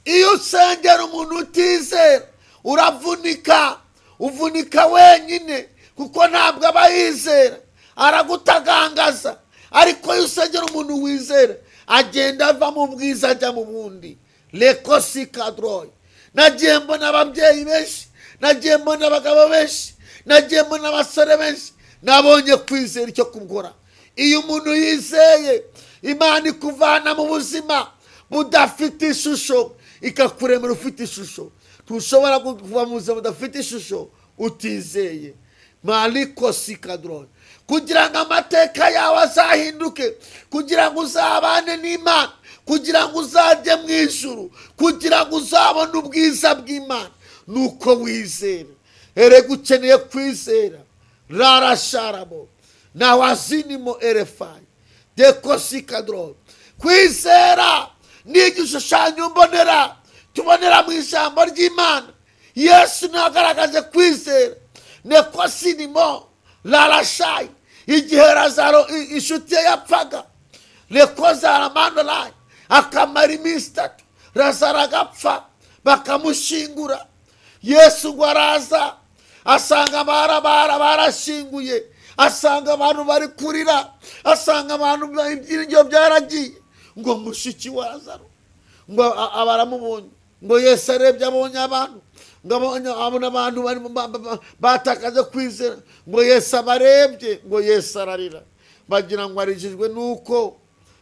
Iyo usengera umuntu utizera uravunika, uvunika wenyine, kuko ntabwo aba yizera, aragutagangaza. Ariko iyo usengera umuntu wizera agenda ava mu bwiza ajya mu bundi. Lekosi kadroy. Nagiye mbona ababyeyi benshi, nagiye mbona abagabo benshi, nagiye mbona abasore benshi, nabonye kwizera icyo kubwora. Iyo umuntu yizeye Imana ikuvana mu buzima budafite ishusho ikakuremera ufite ishusho. Ntushobora kuva mu buzima budafite ishusho utizeye. Mariko sikadrone. Kugira ngo amateka yawe azahinduke, kugira ngo uzabane n'Imana, kugira ngo uzajye mu ijuru, kugira ngo uzabone ubwiza bw'Imana, nuko wizera. Erega ukeneye kwizera. Rarasharabo na wazinimo erefai dekosikadro. Kwizera ni igishushanyo mbonera tubonera mu ijambo ry'Imana. Yesu nagaragaje kwizera. Nekosinimo rarashai. Igihe Lazaro inshuti ye yapfaga, nekozaramandolai akamara iminsi itatu, Lazaro agapfa bakamushingura. Yesu ngo araza asanga barashinguye, asanga abantu bari kurira, asanga abantu ibyiringiro byaragiye. Ngo mushiki wa Lazaro ngo abaramubonye, ngo Yesu arebye abonye abantu, ngo abona abantu bari batakaje kwizera, ngo Yesu abarebye, ngo Yesu ararira. Bagira ngo arijijwe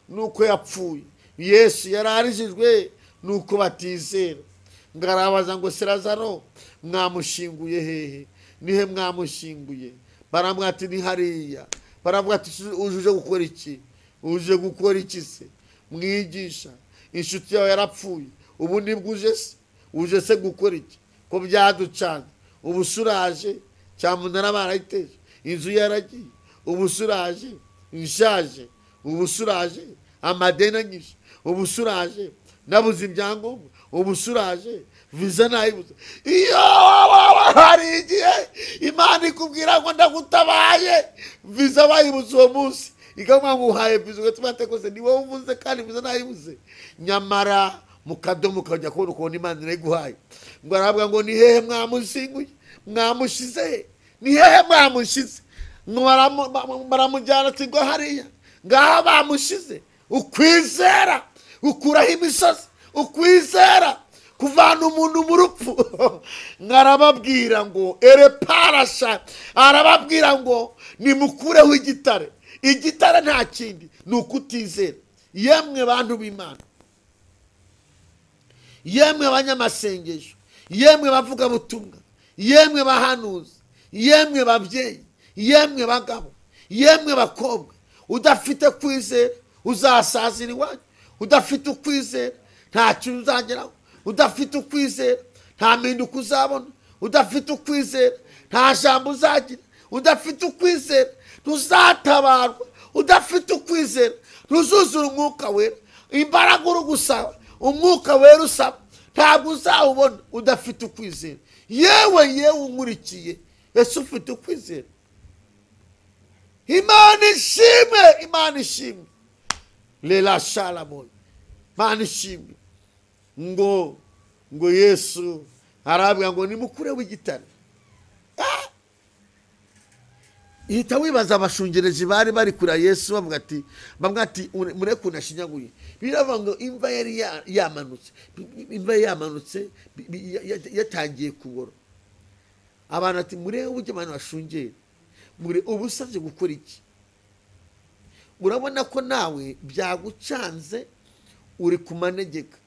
nuko yapfuye. Yesu yararijijwe nuko batizera. Ngo arabaza ngo se Lazaro mwamushinguye hehe? Nihe mwamushinguye? Baramubwira ati ni hariya. Baravuga ati uje gukora iki? Uje gukora iki se? Mwigisha, inshuti yawe yarapfuye, ubu nibwo uje se? Uje se gukora iki? Ko byaducanye, ubu suraje, cyamunara barayiteje, inzu yaragiye, ubu suraje, inshaje, ubu suraje, amadeni anyishe, ubu suraje, nabuze ibyangombwa, ubu suraje, viza nayibuze. Iyo hari igihe Imana ikubwira ngo ndagutabaye, viza bayibuze uwo munsi, ikavuga ngo uhaye viza ugatuma atekose, ni wowe uvuze kandi viza nayibuze. Nyamara mu kadomo kajya kubona ukuntu Imana irayiguhaye. Ngo aravuga ngo ni hehe mwamushinguye? Mwamushize he? Ni hehe mwamushize? Ngo baramujyana ati ngo hariya ngaha bamushize. Ukwizera ukuraho imisozi, ukwizera kuvana umuntu mu rupfu. Ngarababwira ngo ereparasha, arababwira ngo nimukureho igitare. Igitare nta kindi ni ukutizera. Yemwe bantu b'Imana, yemwe abanyamasengesho, yemwe bavuga butumwa, yemwe bahanuzi, yemwe babyeyi, yemwe bagabo, yemwe bakobwa, udafite kwizera uzasazira iwanyu. Udafite ukwizera nta kintu uzageraho. Udafite ukwizera nta mpinduka uzabona. Udafite ukwizera nta jambo uzagira. Udafite ukwizera ntuzatabarwa. Udafite ukwizera ntuzuzura umwuka wera. Imbaraga uri gusaba umwuka wera usaba ntabwo uzawubona udafite ukwizera. Yewe yewe unkurikiye, ese ufite ukwizera? Imana ishimwe, Imana ishimwe. Lela shalamo, Imana ishimwe. Ngo Yesu arabwira ngo nimukureho igitare. Ihita wibaza abashungereje bari bari kura Yesu bavuga ati, bamwe ati mureke unashinyaguye. Biravuga ngo imva yari yamanutse, imva yamanutse yatangiye kubora. Abantu ati murebe uburyo abantu bashungera, mure ubusabye gukora iki? Urabona ko nawe byagucanze, uri kumanegeka.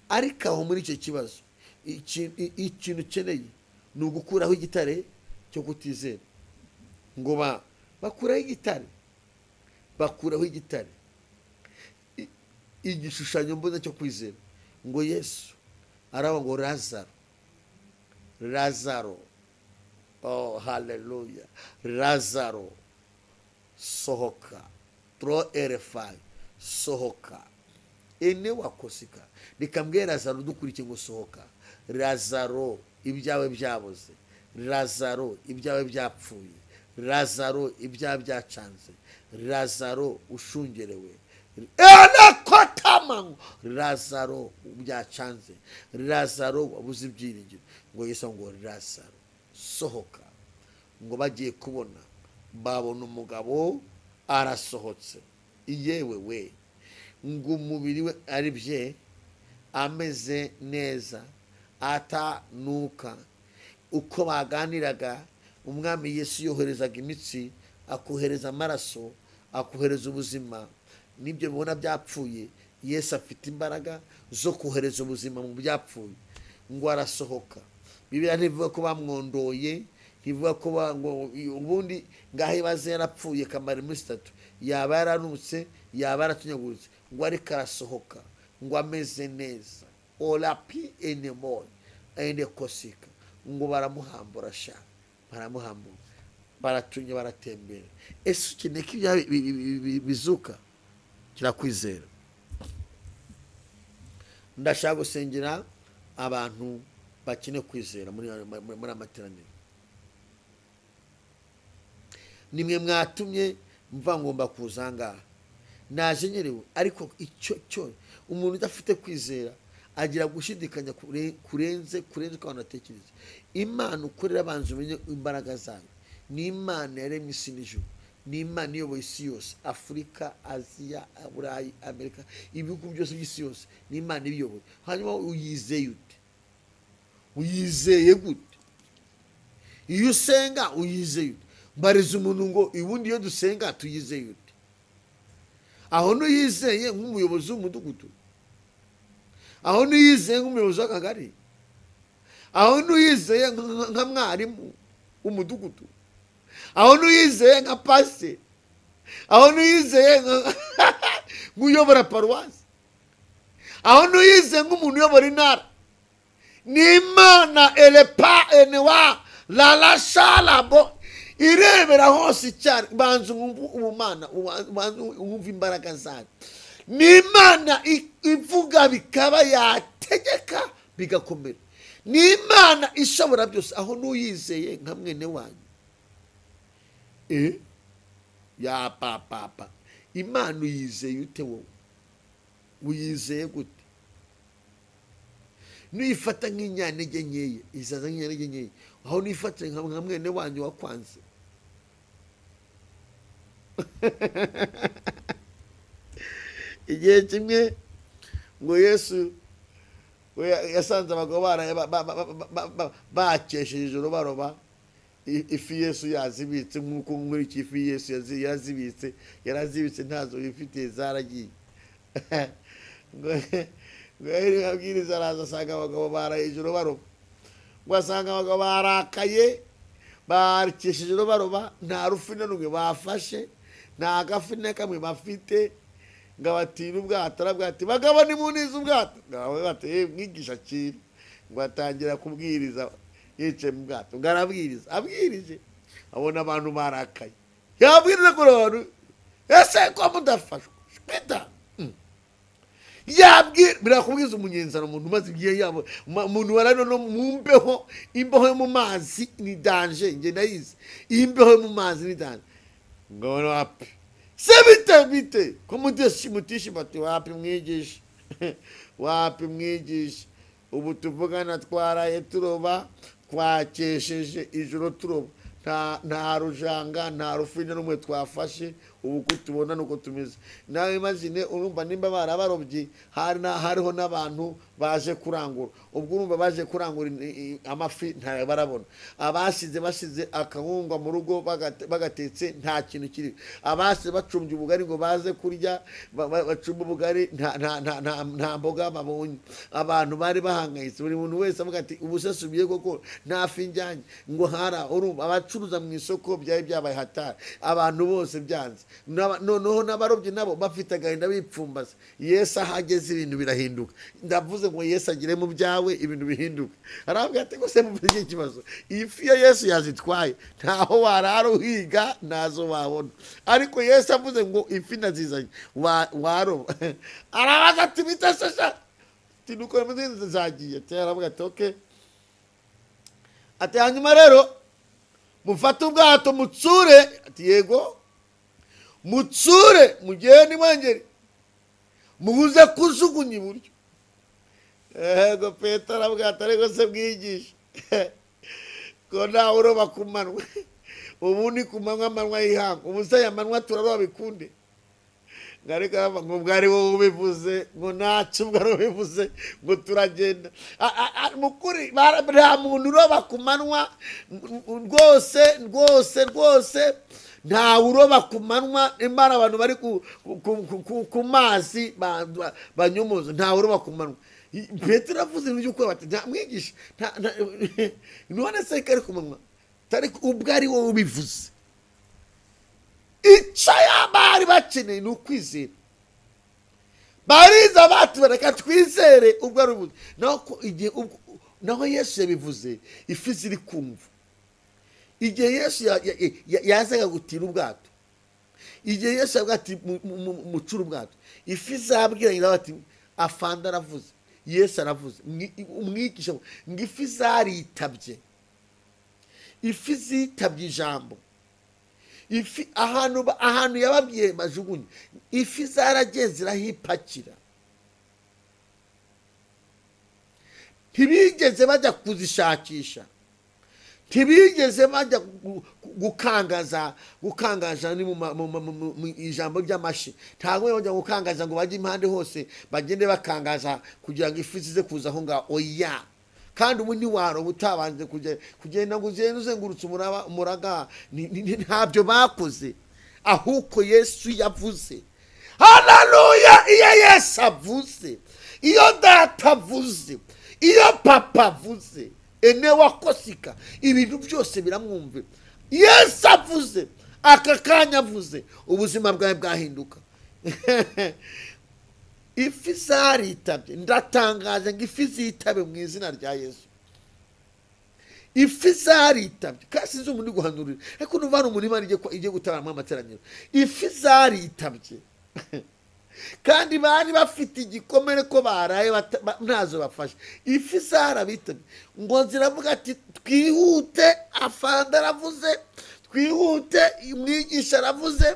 Ariko aho muri icyo kibazo, ikintu ukeneye ni ugukuraho igitare cyo kutizera. Ngo bakuraho igitare, bakuraho igitare, igishushanyo mbona cyo kwizera. Ngo Yesu araba ngo Lazaro, Lazaro, oh haleluya, Lazaro sohoka, tro erefai sohoka. Ene wakosika nikambwira Lazaro dukurikiye ngo sohoka. Lazaro ibyawe byaboze, Lazaro ibyawe byapfuye, Lazaro ibyawe byacanze, Lazaro ushungerewe, anakotamango, Lazaro byacanze, Lazaro wabuze ibyiringiro. Ngo Yesu ngo Lazaro sohoka. Ngo bagiye kubona babona umugabo arasohotse. Yewe we, ngo umubiri we ari bye ameze neza atanuka. Uko baganiraga, umwami Yesu yoherezaga imitsi, akohereza amaraso, akohereza ubuzima. Nibyo bibona byapfuye, Yesu afite imbaraga zo kohereza ubuzima mu byapfuye. Ngo arasohoka. Bibiliya ntivuga ko bamwondoye, ntivuga ko ubundi ngaho ibaze yarapfuye kamara iminsi 3, yaba yaranutse, yaba yaratunyaguritse, ngo ariko arasohoka ngo ameze neza, olapi enemon ende kosika, ngo baramuhambura sha, baramuhambura, baratunya, baratembera. Ese ukeneye ko ibyaha bizuka? Kirakwizera. Ndashaka gusengera abantu bakeneye kwizera muri amateraniro. Nimwe mwatumye mva ngomba kuza ngaha, naje nyerewe. Ariko icyo cyo umuntu udafite kwizera agira gushidikanya kurenze uko abantu batekereza. Imana ukorera abanza umenye imbaraga zayo. Ni Imana yaremye isi n'ijuru, ni Imana iyoboye isi yose, Afurika, Aziya, Burayi, Amerika, ibihugu byose by'isi yose ni Imana ibiyoboye. Hanyuma uyizeye ute? Uyizeye gute? Iyo usenga uyizeye ute? Mbariza umuntu ngo ubundi iyo dusenga tuyizeye ute? Aho nuyizeye nk'umuyobozi w'umudugudu, aho nuyizeye nk'umuyobozi w'akagari, aho nuyizeye nka mwarimu w'umudugudu, aho nuyizeye nka pasiteri, aho nuyizeye nk'uyobora paruwasi, aho nuyizeye nk'umuntu uyobora intara. Ni Imana elepa enewa lalashalabo irebera hose cyane. Banza wumve ubumana, banza wumve imbaraga zayo. Ni Imana ivuga bikaba, yategeka bigakomera. Ni Imana ishobora byose. Aho nuyizeye nka mwene wanyu ya papa, Imana uyizeye ute wowe? Uyizeye gute? Nuyifata nk'inyantege nkeya, izaza nk'inyantege nkeya. Aho nuyifata nka mwene wanyu wakwanze. Igihe kimwe ngo Yesu yasanze abagabo bakesheje ijoro baroba ifi. Yesu yazibitse nk'uko nkurikiye ifi Yesu yarazibitse, yarazibitse ntazo bifitiye, zaragiye. Ngo abwiriza araza asanga abagabo baraye ijoro baroba, ngo asanga abagabo barakaye bakesheje ijoro baroba, nta rufi na rumwe bafashe, nta gafi na kamwe bafite. Ngo abatira ubwato, arabwira ati bagabo nimunize ubwato. Ngo bati mwigisha kiri, ngo atangira kubwiriza yicaye mu bwato. Ngo arabwiriza, abwirije abona abantu barakaye, yabwiriza kuri abantu, ese ko mudafashwa shwita yabwira. Birakubwiza umunyenzano, umuntu umaze igihe yabo, umuntu warano no mu mbeho, imbeho yo mu mazi ni danger, nge ndayizi, imbeho yo mu mazi ni danger. Ngo wapi se bite bite ko mutishi bati wapi mwigisha, wapi mwigisha, ubu tuvugana twaraye turoba, twakesheje ijoro turoba, nta rujanga, nta rufi na rumwe twafashe, ubu kutubona nuko tumeze. Nawe imagine, urumva nimba barabarobyi, hariho n'abantu baje kurangura. Ubwo urumva baje kurangura amafi ntayo barabona. Abasize basize akahungwa mu rugo bagatetse, nta kintu kiri. Abasize bacumbye ubugari ngo baze kurya, bacumba ubugari nta mboga babonye. Abantu bari bahangayitse, buri muntu wese avuga ati ubu se subiye koko nta fi njyanye. Ngo hara urumva abacuruza mu isoko byari byabaye hatari, abantu bose byanze. Noneho n'abarobyi nabo bafite agahinda bipfumbaza. Yesu ahageze ibintu birahinduka. Ndavuze ngo Yesu agire mu byawe ibintu bihinduka. Arabwira ati gose mu iki kibazo, ifi ya Yesu yazitwaye, ntaho warara uhiga nazo wabona. Ariko Yesu avuze ngo ifi nazizanye waroba. Arabaza ati bitashasha tinuko muzinzi zagiye. Arabwira ati okay, ati hanyuma rero mufate ubwato mutsure. Ati yego, mutsure mugende mwangeri, mubuze kujugunya iburyo. Ego Petero aravuga ati ariko se bwigisha ko ntawe uroba ku manywa, ubu ni ku manywa, amanywa y'ihanga, ubu se aya manywa turaroba bikunde? Ngo ubwo ari wowe ubivuze, ngo ntacyo ubwo ari ubivuze, ngo turagenda. Mukuri nta muntu uroba ku manywa rwose rwose rwose, ntawe uroba ku manywa. Imana abantu bari ku mazi banyumuza, ntawe uroba ku manywa. Petero avuze ibintu by'ukuri bati nta mwigisha none se kari ku munwa ariko ubwo ari wowe ubivuze. Icyo bari bakeneye ni ukwizera. Bariza bati bareka twizere ubwo ari ubuze. Naho igihe naho Yesu yabivuze ifi ziri kumva. Igihe Yesu yazaga gutira ubwato, igihe Yesu yavuga ati mucure ubwato, ifi zabwiranye bati afanda aravuze, Yesu aravuze, umwigisha ngo ifi zaritabye. Ifi zitabye ijambo. Ifi ahantu yababwiye bajugunye, ifi zaragiye zirahipakira. Ntibigeze bajya kuzishakisha, ntibigeze bajya gukangaza ni mu ijambo ry'amashi. Ntabwo bajya gukangaza ngo bajye impande hose bagende bakangaza kugira ngo ifi zize kuza aho ngaho. Oya, kandi ubu ntiwaroba utabanje kugenda ngo ugende uzengurutse umuraga. Ntabyo bakoze, ahubwo Yesu yavuze. Haleluya! Iyo Yesu avuze, iyo data avuze, iyo papa avuze, ene wakosika ibintu byose biramwumvira. Yesu avuze, aka kanya avuze, ubuzima bwawe bwahinduka. Ifi zaritabye. Ndatangaje ngo ifi zitabe mu izina rya Yesu. Ifi zaritabye. Kandi sinzi umuntu uri guhanurira, ariko numva hari umuntu Imana igiye gutabara mu amateraniro. Ifi zaritabye. Kandi bari bafite igikomere ko baraye ntazo bafashe. Ifi zarabitabye. Ngo ziravuga ati twihute, afanda aravuze, twihute, umwigisha aravuze.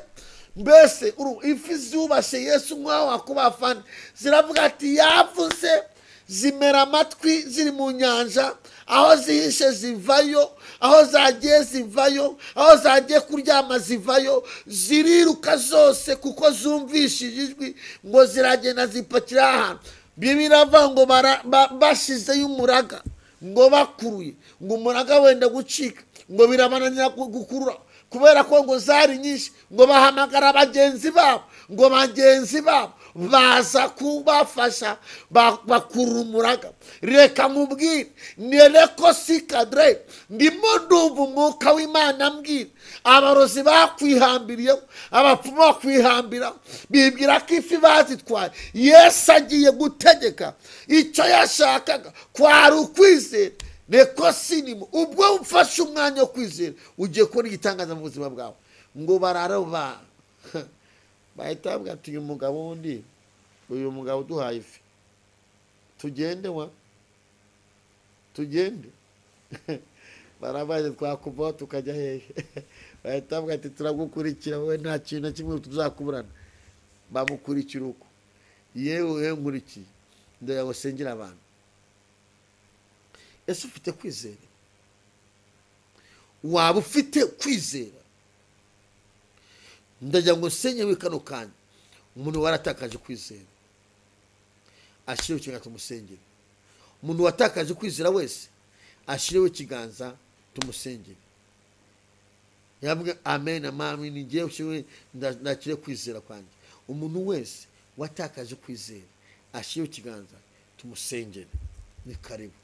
Mbese ifi zubashe Yesu nk'aho akubafana, ziravuga ati yavuze. Zimera amatwi ziri mu nyanja, aho zihishe zivayo, aho zagiye zivayo, aho zagiye kuryama zivayo, ziriruka zose kuko zumvishije ijwi. Ngo ziragenda zipakira ahantu. Birava ngo bashizeyo umuraga, ngo bakuruye, ngo umuraga wenda gucika, ngo birabananira gukurura kubera ko ngo zari nyinshi. Ngo bahamagara bagenzi babo, ngo bagenzi babo baza kubafasha bakurura umuraga. Reka mubwire, nereko sikadre, ndimo ndumva umwuka w'Imana ambwira abarozi bakwihambiriyeho, abapfumu bakwihambira, bibwira ko ifi bazitwaye. Yesu agiye gutegeka icyo yashakaga kwari ukwizera. Reko sinimo ubwo ufashe umwanya wo kwizera ugiye kubona igitangaza mu buzima bwawe. Ngo bararoba, bahita bavuga ati uyu mugabo wundi, uyu mugabo uduhaye ifi, tugende wa tugende. Barabaye twakuvaho tukajya hehe? Bahita bavuga ati turagukurikira wowe, nta kintu na kimwe tuzakuburana. Bamukurikira uko, yewe nkurikiye ndayabasengera abantu. Ese ufite kwizera? Waba ufite kwizera? Ndagira ngo nsenye kano kanya umuntu waratakaje kwizera ashireho ikiganza tumusengere. Umuntu watakaje kwizera wese ashireho ikiganza tumusengere. Yavuga amen, amen, ngiye ushiwe ndakire kwizera kwanjye. Umuntu wese watakaje kwizera ashireho ikiganza tumusengere. Ni karibu.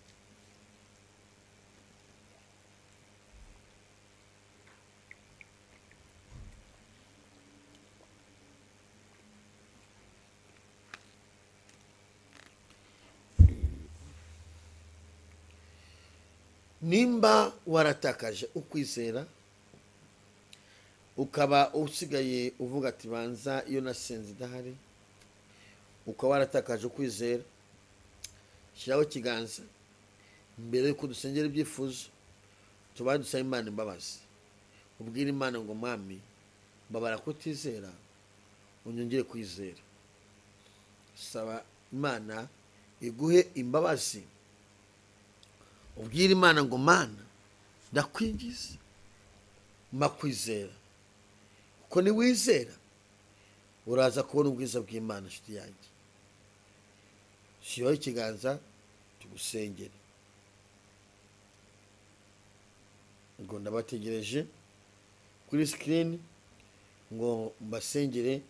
Nimba waratakaje ukwizera ukaba usigaye uvuga ati banza iyo nasenze idahari, ukaba waratakaje ukwizera, shyiraho ikiganza mbere yuko dusengera ibyifuzo, tubaye dusaba Imana imbabazi. Ubwire Imana ngo Mwami, mbabara kutizera, unyongere kwizera. Saba Imana iguhe imbabazi. Ubwire Imana ngo Mana, ndakwingiza, mpa kwizera. Kuko niwizera uraza kubona ubwiza bw'Imana. Inshuti yanjye, shyiraho ikiganza tugusengere. Ngo ndabategereje kuri screen ngo mbasengere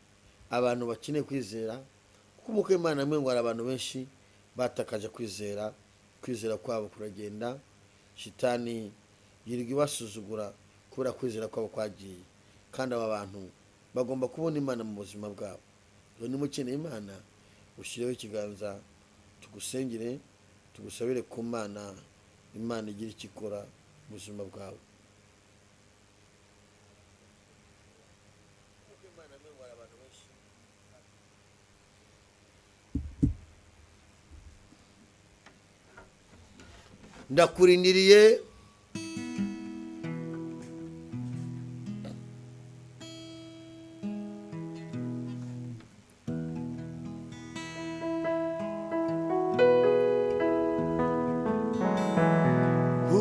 abantu bakeneye kwizera, kuko umwuka w'Imana amwe ngo hari abantu benshi Batakaje kwizera, kwizera kwabo kuragenda. Shitani yirirwa ibasuzugura kubera kwizera kwabo kwagiye. Kandi aba bantu bagomba kubona Imana mu buzima bwabo. Rero niba ukeneye Imana, ushyireho ikiganza tugusengere, tugusabire ku Mana, Imana igire icyo ikora mu buzima bwawe. Ndakurindiriye.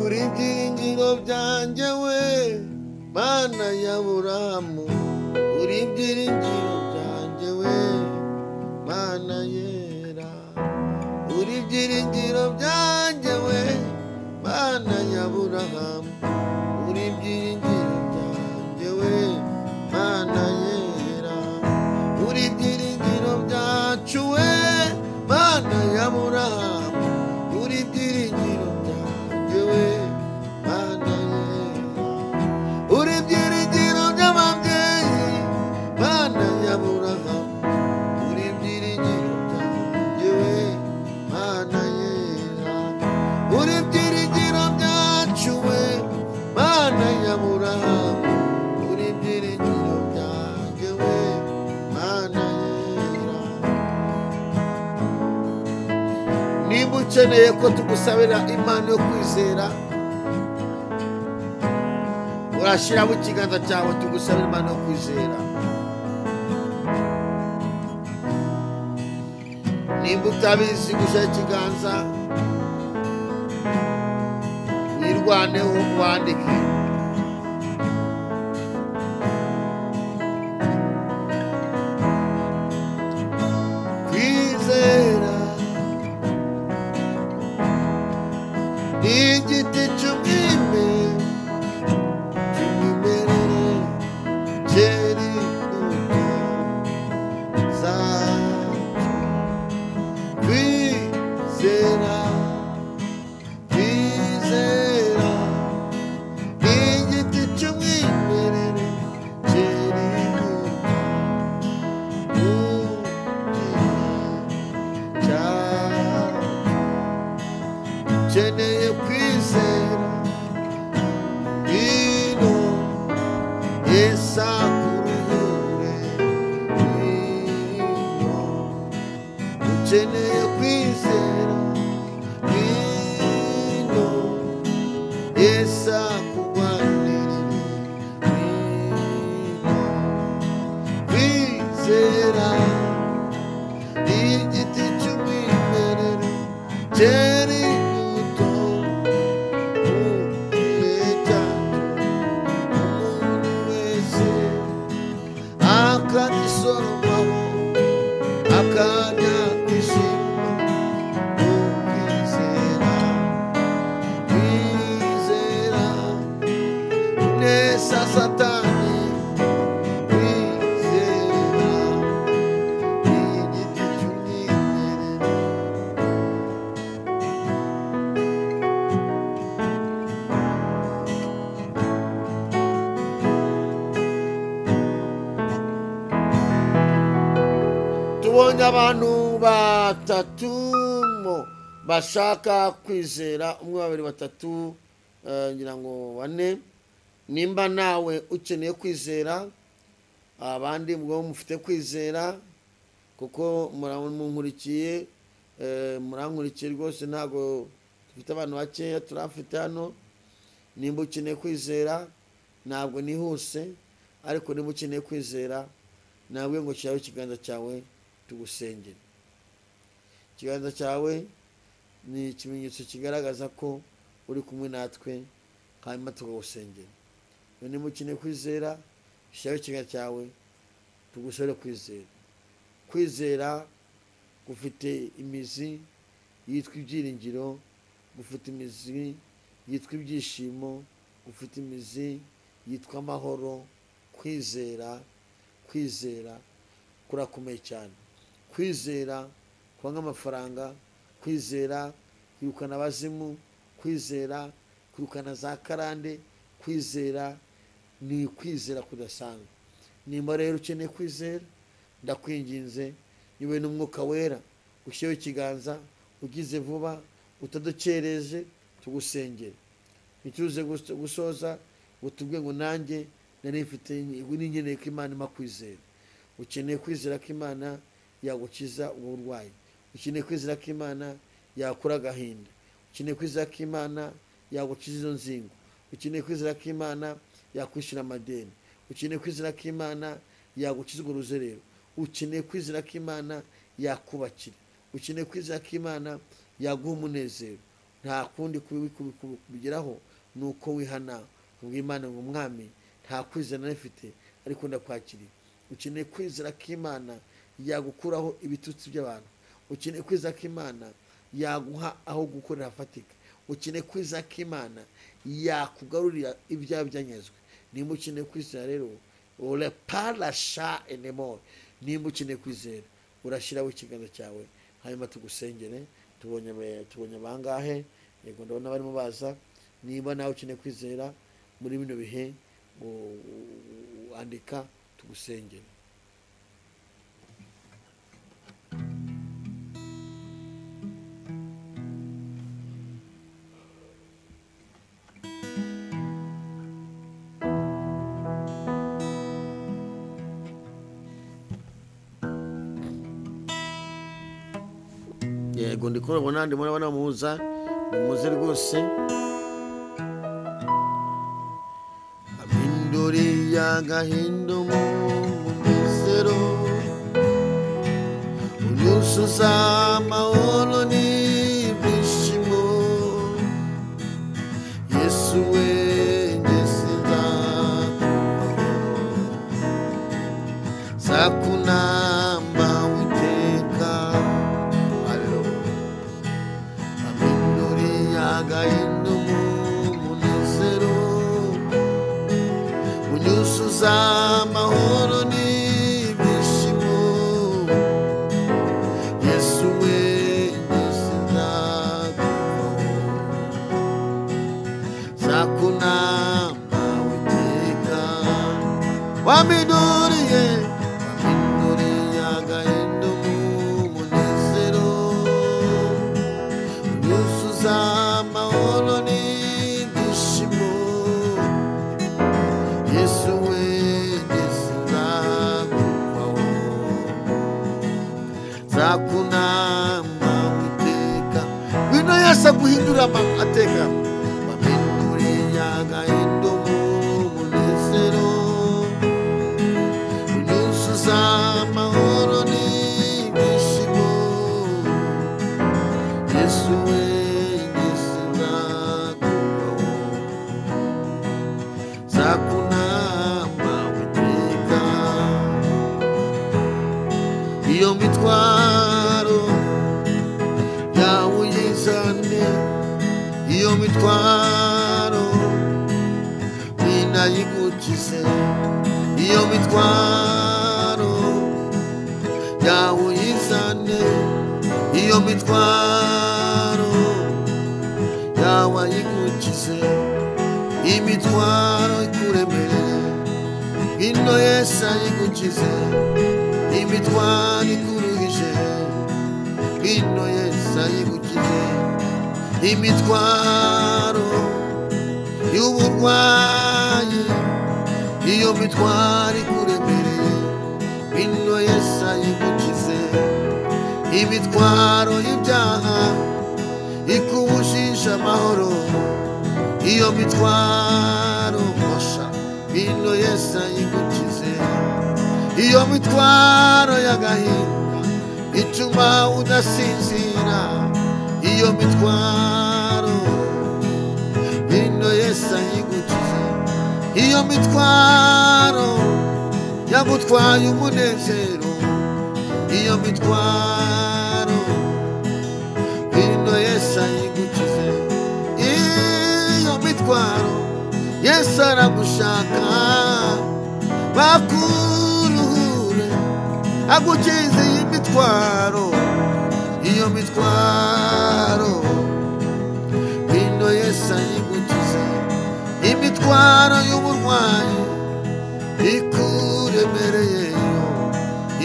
Uri ibyiringiro byanjye we Mana ya Aburahamu, uri ibyiringiro byanjye we Mana yera, uri ibyiringiro byanjye we Mana ya Aburahamu, uri ibyiringiro byanjye we Mana yera, uri ibyiringiro byacu we Mana ya Aburahamu, uri ibyiringiro byanjye we Mana yera, uri ibyiringiro by'ababyeyi Mana ya Aburahamu, uri ibyiringiro byanjye we Mana yera, uri ibyiringiro byacu we Mana ya Aburahamu, uri ibyiringiro byanjye we Mana yera. Niba ukeneye ko tugusabira impano yo kwizera, urashyiraho ikiganza cyawe tugusabira impano yo kwizera. Nimba utabizi gushyira ikiganza, wirwaneho wandike. Kwizera ni igiti cy'umwime cy'umwimerere cyera imbuto zacyo. Kwizera, kwizera ni igiti cy'umwimerere cyera imbuto mu gihe cyacyo. Ukeneye kwizera ino Yesu akuruhure ino. Ukeneye kwizera ino Yesu akugwanirire ino. Kwizera ni igiti cy'umwimerere cyera imbuto mu gihe cyacyo. Umuntu wese akagisoromaho akajya kwishima mu kwizera. Kwizera kunesa Satani, kwizera ni igiti cy'umwimerere. Tubonye abantu batatu mo bashaka kwizera, umwe, babiri, batatu, ngira ngo bane. Nimba nawe ukeneye kwizera, abandi mwo mufite kwizera, kuko muramunkurikiye, murankurikiye rwose, ntabwo dufite abantu bakeya turafite hano. Nimba ukeneye kwizera, ntabwo nihuse, ariko nimba ukeneye kwizera, nabwo ngo shyiraho ikiganza cyawe tugusengere. Ikiganza cyawe ni ikimenyetso kigaragaza ko uri kumwe natwe, hanyuma tukagusengera. Niba ukeneye kwizera, shyiraho ikiganza cyawe tugusabire kwizera. Kwizera gufite imizi yitwa ibyiringiro, gufite imizi yitwa ibyishimo, gufite imizi yitwa amahoro. Kwizera, kwizera kurakomeye cyane. Kwizera kuba nk'amafaranga, Kwizera kwirukana abazimu, kwizera kwirukana za karande, kwizera ni kwizera kudasanzwe. Nimba rero ukeneye kwizera, ndakwinginze niwe n'Umwuka Wera ushyireho ikiganza, ugize vuba utadukereje, tugusengere. Ntituze gusoza ngo tubwe ngo nanjye nari mfite n'inkeneye ko Imana impa kwizera. Ukeneye kwizera ko Imana yagukiza ubwo burwayi, ukeneye kwizera ko Imana yakura agahinda, ukeneye kwizera ko Imana yagukiza izo nzingo, ukeneye kwizera ko Imana yakwishyura amadeni, ukeneye kwizera ko Imana yagukiza urwo ruzerero, ukeneye kwizera ko Imana yakubakira, ukeneye kwizera ko Imana yaguha umunezero. Nta kundi kubigeraho ni uko wihana ubwo Imana ngo Mwami, nta kwizera nari mfite ariko ndakwakiriye. Ukeneye kwizera ko Imana yagukuraho ibitutsi by'abantu, ukeneye kwizera ko Imana yaguha aho gukorera hafatika, ukeneye kwizera ko Imana yakugarurira ibyaha byanyazwe. Nimba ukeneye kwizera rero, ore parasha enemore, nimba ukeneye kwizera urashyiraho ikiganza cyawe hanyuma tugusengere. Tubonye bangahe? Yego, ndabona barimo baza. Niba nawe ukeneye kwizera muri bino bihe, andika tugusengere. Yego, ndi kubabona, ndimo ndabona muza, nimuze rwose. Aminduri y'agahinda umunezero, unyuzuza amahoro n'ibyishimo. Yesu we njye sinzakuvaho, nzakunamba witeka. Aminduri y'agahinda umunezero, unyuzuza amahoro n'ibyishimo. Yesu we njye sinzakuvaho, nzakunamba witeka. Waminduriye, waminduriye agahinda umunezero, unyuzuza amahoro n'ibyishimo. Yesu we njye sinzakuvaho, nzakunama witeka. Ngwino Yesu aguhindura amateka. Waminduriye agahinda umunezero, unyuzuza amahoro n'ibyishimo. Yesu we njye sinzakuvaho, nzakunama witeka. Iyo mitwaro yawe uyizane, iyo mitwaro ninayigukize, iyo mitwaro yawe uyizane, iyo mitwaro yawe ayigukize, imitwaro ikuremereye ino Yesu ayigukize, imitwaro ikuruhije ino Yesu ayigukize, imitwaro y'uburwayi, iyo mitwaro ikuremereye ino Yesu ayigukize, imitwaro y'ibyaha ikubujije amahoro, iyo mitwaro mosha ino Yesu ayigukize, iyo mitwaro y'agahinda ituma udasinzira, iyo mitwaro ino Yesu ayigukize, iyo mitwaro yagutwaye umunezero, iyo mitwaro ino Yesu ayigukize, iyo mitwaro Yesu aragushaka bakuruhure agukize iyi mitwaro, Iyo mitwaro, ngwino Yesu ayigukize. Imitwaro y'uburwayi ikuremereye,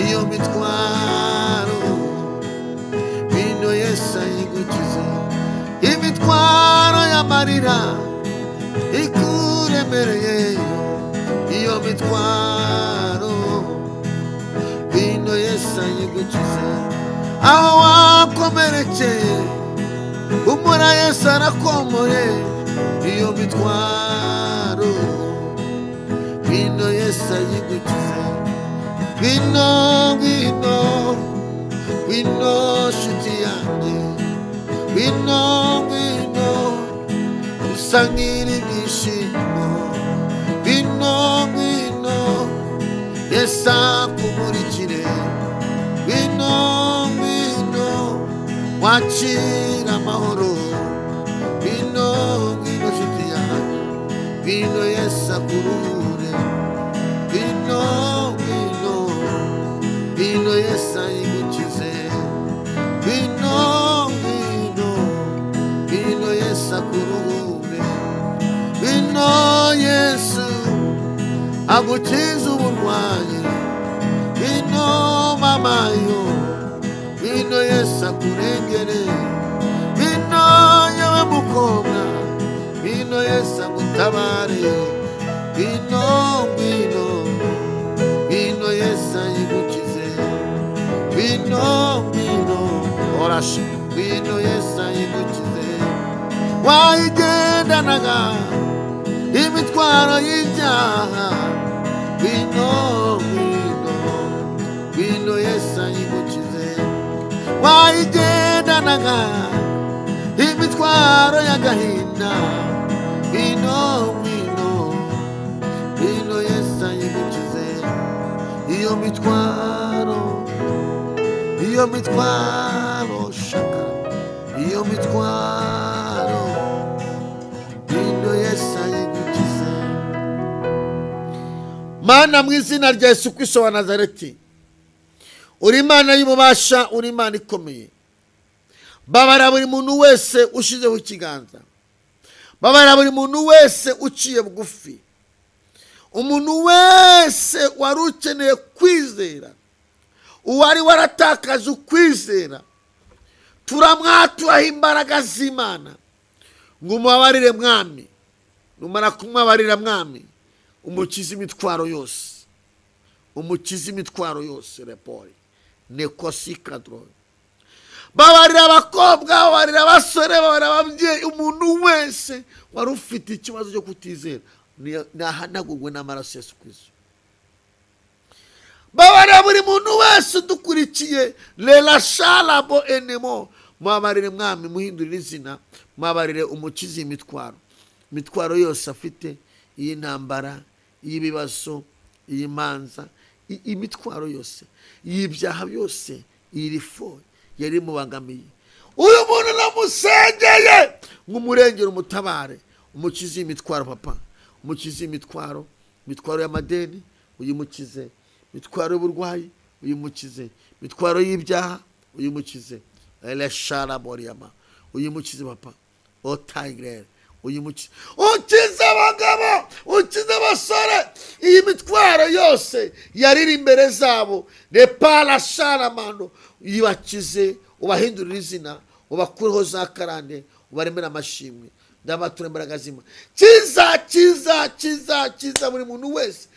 iyo mitwaro, ngwino Yesu ayigukize. Imitwaro y'amarira ikuremereye, iyo mitwaro, ngwino Yesu ayigukize. Aho wakomerekeye, umura Yesu arakomore. Iyo mitwaro, ngwino Yesu ayigukize. Ngwino, ngwino, ngwino nshuti yanjye, ngwino, ngwino usangire ibyishimo. Ngwino, ngwino Yesu akumurikire. Ngwino, ngwino wakira amahoro. Ngwino, ngwino nshuti yanjye, ngwino Yesu akuruhure. Ngwino, ngwino, ngwino Yesu ayigukize. Ngwino, ngwino, ngwino Yesu akuruhure. Ngwino Yesu agukize uburwayi. Ngwino mama yo, ngwino Yesu akurengere. Ngwino yewe mukobwa, ngwino Yesu agutabare. Ngwino, ngwino, ngwino Yesu ayigukize. Ngwino, ngwino, orashe, ngwino Yesu ayigukize. Wayigendanaga imitwaro y'ibyaha, ngwino, ngwino, ngwino Yesu ayigukize. Wayigendanaga imitwaro y'agahinda, ngwino, ngwino, ngwino Yesu ayigukize. Iyo mitwaro, iyo mitwaro, shaka, iyo mitwaro, ngwino Yesu ayigukize. Mana, mu izina rya Yesu Kristo wa Nazareti, uri Imana y'ububasha, uri Imana ikomeye. Babara buri muntu wese ushizeho ikiganza, babara buri muntu wese uciye bugufi, umuntu wese wari ukeneye kwizera, uwari waratakaje ukwizera, turamwaturaho imbaraga z'Imana ngo umubabarire Mwami. Numara kumubabarira Mwami, umukize imitwaro yose, umukize imitwaro yose. Repori nekosikadro. Babarira abakobwa, babarira abasore, babarira ababyeyi, umuntu wese wari ufite ikibazo cyo kutizera nahanagurwe n'amaraso Yesu Kristo. Babarira buri muntu wese udukurikiye, rera sharabo enemo. Mubabarire Mwami, muhindurire izina, mubabarire, umukize imitwaro, imitwaro yose afite, iy'intambara, iy'ibibazo, iy'imanza, imitwaro yose y'ibyaha byose, iyi fo yari imubangamiye. Uyu muntu namusengeye ngo umurengere, umutabare, umukize imitwaro papa, umukize imitwaro, imitwaro y'amadeni uyimukize, imitwaro y'uburwayi uyimukize, imitwaro y'ibyaha uyimukize, elesharaboriyama uyimukize papa, otayigere uyimukize, ukize abagabo, ukize abasore, iyi mitwaro yose yariri imbere zabo, repara sharamando, yibakize, ubahindurire izina, ubakureho za karande, ubaremere amashimwe. Ndabatura imbaraga z'Imana. Kiza, kiza, kiza, kiza buri muntu wese.